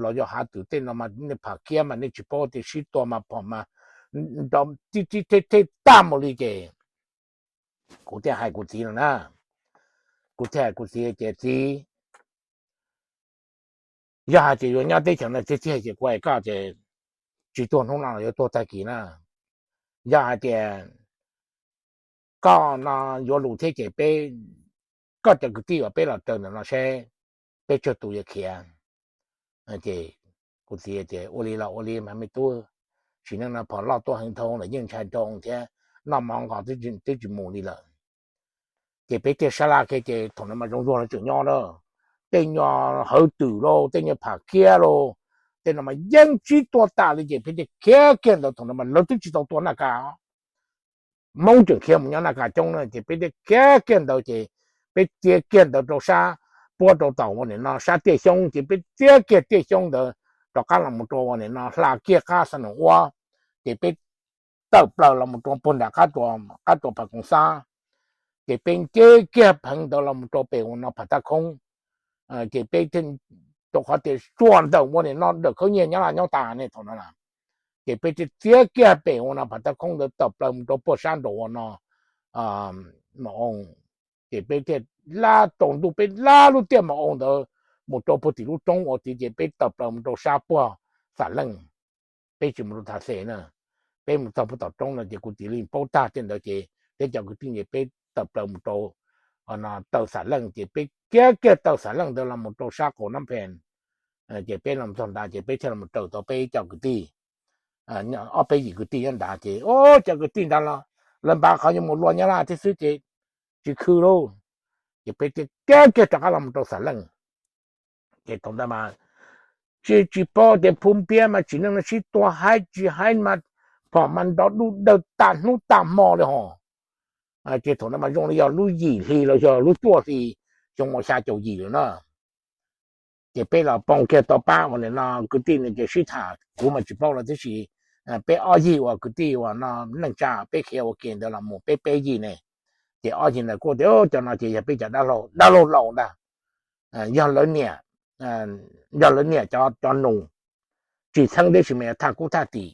los yog hav twm tej no mas nej pham khiab mas nej tsis paub tias sib tua mas phom mas nrov tib tib theb theb tag mus li ces kuv thiaj hais kuv txiv no na, kuv thiaj hais kuv txiv tias txiv, yog hais tias yuav nyob teb chaws no tiag tiag ces kuv hais koj tias tsis tuag hnub no los yuav tuag tag kis na. Yog hais tias koj no yuav lus thiab ces peb, koj cov kwv tij uas peb los raws ntawm no seb peb tsawg tus yuav khiav. Ces kuv txiv tias ua li los ua li mas me tub, sim neej no phom loj tuaj heev dhau lawm yeej ntshai nroo thiab, noj mov nqos twb tsis mus li lawm. Ces peb thiaj sab laj kiag ces thaum no mas Zoov Zuag lawv tseem nyob na, tej nyuag hauv twm lauj, tej nyuag pham khiab lauj, tej no mas yeej sib tua tas li ces peb thiaj khiav kiag ntawd. Thaum no mas lawv twb tsis tau tua naj kas, Hmoob tseem khiav mus nyob naj kas coob na, ces peb thiaj khiav kiag ntawd ces peb txiav kiag ntawd rau sab puab rau tom ua nim no sab Tiaj Xyoob ces peb txiav kiag Tiaj Xyoob ntawd rov qab los mus rau ua nim no hla kiag qab Xa Noom Uab, ces peb tawm plaws los mus rau puag nram qab tua Phas Koom Xab, ces peb nce kiag pheev ntawd los mus rau pem ua no Phas Thaj Khoob. Ces peb thiaj, rau qhov tias suav ntawm ua nim no dawm khaub nyiaj nyob laj nyob tas ne thaum no na, ces peb thiaj txiav kiag pem ua no Phas Thaj Khoob ntawd tawm plaws mus rau puag sab nraum ua no Maum Oo, ces peb thiaj lab rau ntuj peb lab lub tiaj Maum Oo ntawd mus rau puag tim lub roob ua tid ces peb tawm plaws mus rau sab puag Xam Leej. Peb tsis mus rau Tham Xes na, peb mus txog puag tom roob no ces kuv txiv li paub tag tiaj ntawd ces peb cov kwv tij ces peb tawm plaws mus rau taw Xam Leej ces peb khiav kiag taw Xam Leej ntawd los mus rau sab qaum Nab Phees. Ces peb los txog nrad ces peb thiaj los raws tau peb cov kwv tij, ob peb yim kwv tij nyob nrad ces o, cov kwv tij nrad los lawv npaj qhov yuav mus luaj Nyab Laj thiab xwb ces tsis khw lauj. Ces peb thiaj khiav kiag rov qab los mus rau Xam Leej. Ces thaum ntawd mas tsis, tsis paub tias Phu Npiab mas sim neej no sib tua haib tsis haib mas phom mas nrov dub dawg tas hnub tas hmo li hos. Ces thaum ntawd mas zoo li yog lub yim hli los yog lub cuaj hli xyoo ua xya caum yim lawm na. Ces peb los poob kiag tau pab uas nim no kwv tij nws ces sib tham, kuv mas tsis paub los tiam sis peb ob yig uas kwv tij uas no neej tsa peb khiav ua ke ntawd los mus peb peb yig ne. Ces ob yig ntawd kuj tias cov no ces yog peb cov dab laug laus ntag, yog lawv niam, yog lawv niam cov nus, tsis txheeb tib si mas yog thaj kub thaj tim.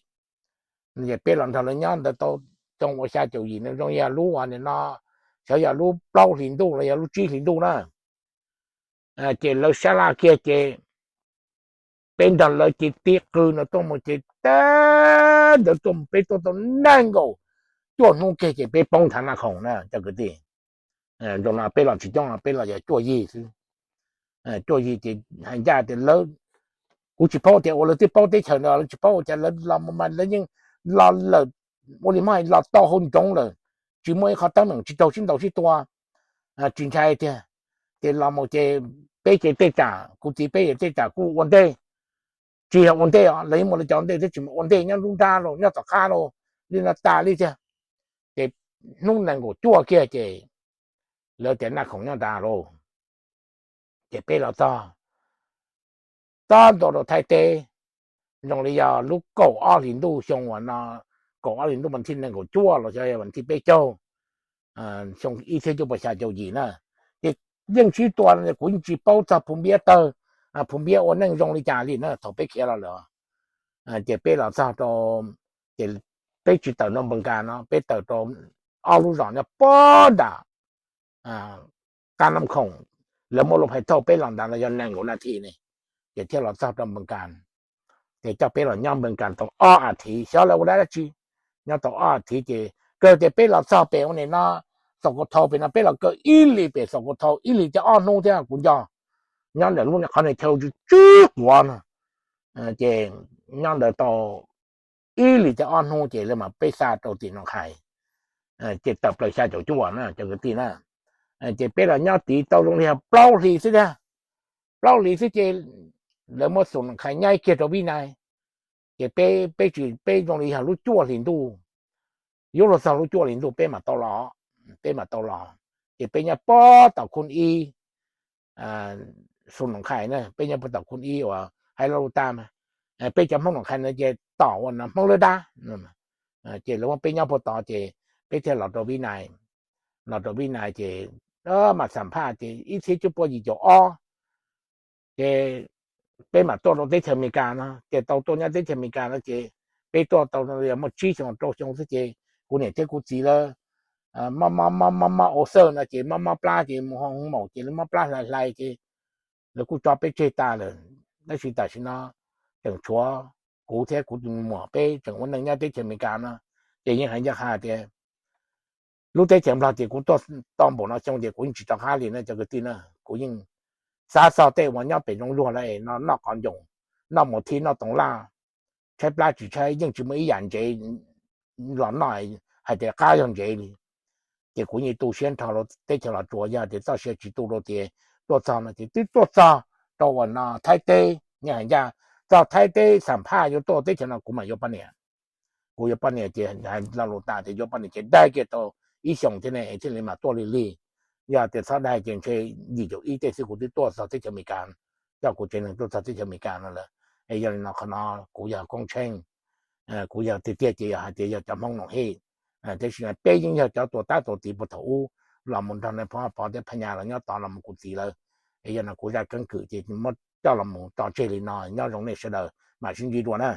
Ces peb los nrog lawv nyob ntawd tau xyoo ua xya caum yim no zoo yog lub uas nim no xyov yog lub plaub hlis ntuj los yog lub tsib hlis ntuj na. Ces lawv sab laj kiag ces peb nrog lawv ces tib qw no tuaj mus ces tag ntawd tuaj mus peb tuaj tau nees nkaum cuaj hnub kiag ces peb poob thav Naj Khoom na cov kwv tij. Zoo no peb los tsis coob no peb los yog cuaj yig xwb. Cuaj yig ces hais ncaj tias lawv, kuv tsis paub tias uas lawv twb paub teb chaws ntawd lawv tsis paub ua cas lawv los mas lawv yeej los lawm, ua li muab hais los tau hauv nroov lawm, tsis muaj ib qho teeb meem tsis raug sib ntaus sib tua, tsis ntshai tiag. Ces los mus ces peb ces tej tsam kuv txiv peb ces tej tsam kuj ua ntej, tsis yog ua ntej os, lawv yeej muaj lawv cov ntej thiab tsis mus ua ntej nyob lub nrab los nyob tom qab los li no tas li tiag. Ces hnub nees nkaum cuaj kiag ces lawv tias Naj Khoom nyob nrad lauj. Ces peb los txog, txog ntua rau Thaib teb, zoo li yog lub kaum ob hlis ntuj xyoo uas no, kaum ob hlis ntuj vas thib nees nkaum cuaj los xyov yog vas thib peb caug, xyoo ib txhiab cuaj puas xya caum yim na. Ces yeej sib tua, kuv yeej tsis paub txog Phu Npiab tawg, Phu Npiab ua neej zoo li cas li na thaum peb khiav los lawm. Ces peb los txog rau, ces peb tsis tawm rau Npees Kas no, peb tawm rau ob lub zos nyob puag nram Qab Nab Khoom, lawv muaj lub hais thauj peb los ntawd los yog nees nkaum nas this ne, ces thiaj los txog rau Npees Kas. Ces coj peb los nyob Npees Kas tau ob as thiv, xyov lawv ua dab dab tsi. Nyob tau ob as thiv ces kawg tias peb los txog pem ua nim no, Xaus Kaus Thau pem no, peb los kaw ib hlis pem Xaus Kaus Thau ib hlis thiab ob hnub thiab kuv nco. Nyob ntawm lub qhov niag chaw tsw tsw quav no, ces nyob ntawd tau ib hlis thiab ob hnub ces lawv mam peb xa rau tim Noom Qhais, ces tawm plaws xya caum cuaj na cov kwv tij na. Ces peb los nyob tid tau zoo li plaub hlis xwb thiab, plaub hlis xwb ces lawv muab Xus Noom Qhais nyaib kiag rau Vib Nais. Ces peb, peb tsis, peb zoo li yog lub cuaj hlis ntuj, yuav luag txog lub cuaj hlis ntuj peb mam tau los, peb mam tau los. Ces peb nyob puag tom khun ib, Xus Noom Qhais na, peb nyob puag tom khun ib uas hais lo lus tas mas, peb cov Hmoob Noom Qhais no ces tom uas no Hmoob Lawb Dab. Ces lawv muab peb nyob puag tod ces peb thiaj los rau Vib Nais. Los rau Vib Nais ces mam xam phaj ces ib txhiab cuaj pua yim caum ob ces peb mam tuaj rau teb chaws Amelikas no. Ces tau tuaj nyob teb chaws Amelikas no ces peb tuaj tau muaj tsib xyoos rau xyoo xwb ces kuv niam thiab kuv txiv lawv mob mob mob mob mob ua xawj no ces mob mob plab ces mus ho hoo maum ces lawv mob plab hlais hlais ces lawv kuj tso peb tseg tas lawm. Tab sis tam sim no tseem tshuav kuv thiab kuv tus muam peb tseem ua neej nyob teb chaws Amelikas no. Ces yeej hais ncaj qha tias lub teb chaws Nplog ces kuv tuaj tau npaum no xyoo ces kuv yeej tsis rov qab li na cov kwv tij na. Kuv yeej xav txog tej uas nyob pem zoov luag lawm no noj qos ncoos, noj mus thib noj toov laj, tshaib plab tsis tshaib yeej tsis muaj ib yam ntsev los noj hais tias qab yog ntsev li. Ces kuv yeej tu siab nrho rau teb chaws Los Tsuas, yog tias txoj sia tsis tu rau tias tuaj txog no ces twb tuaj txog rau uas no Thaib teb, yeej hais ncaj, txog Thaib teb xam phaj yuav tuaj teb chaws no kuv mam yuav poj niam. Kuv yuav poj niam ces hais lo lus tas tias yuav poj niam ces dai kiag tau ib xyoos thiab ne es thiaj li mam tuaj li lig. Yog tias txhob dai ces ntshe yim caum ib tej xwb kuv twb tuaj txog teb chaws Amelikas, coj kuv tsev neeg tuaj txog teb chaws Amelikas no lawm. Es yog li no qhov no kuv yog Koob Tsheej, kuv yog tiag tiag ces yog hais tias yog cov Hmoob Noom Hij, tiam sis peb yeej yog cov tuag tab tuag tiv puag thaum ub los mus nrog Nais Phoo Pov thiab Phaj Nyas los nyob tod los mus kuv txiv lawv. Es yog no kuv zaj keeb kwm ces muab coj los mus tso tseg li no, nyob zoo nej sawv daws mam sib ntsib dua na.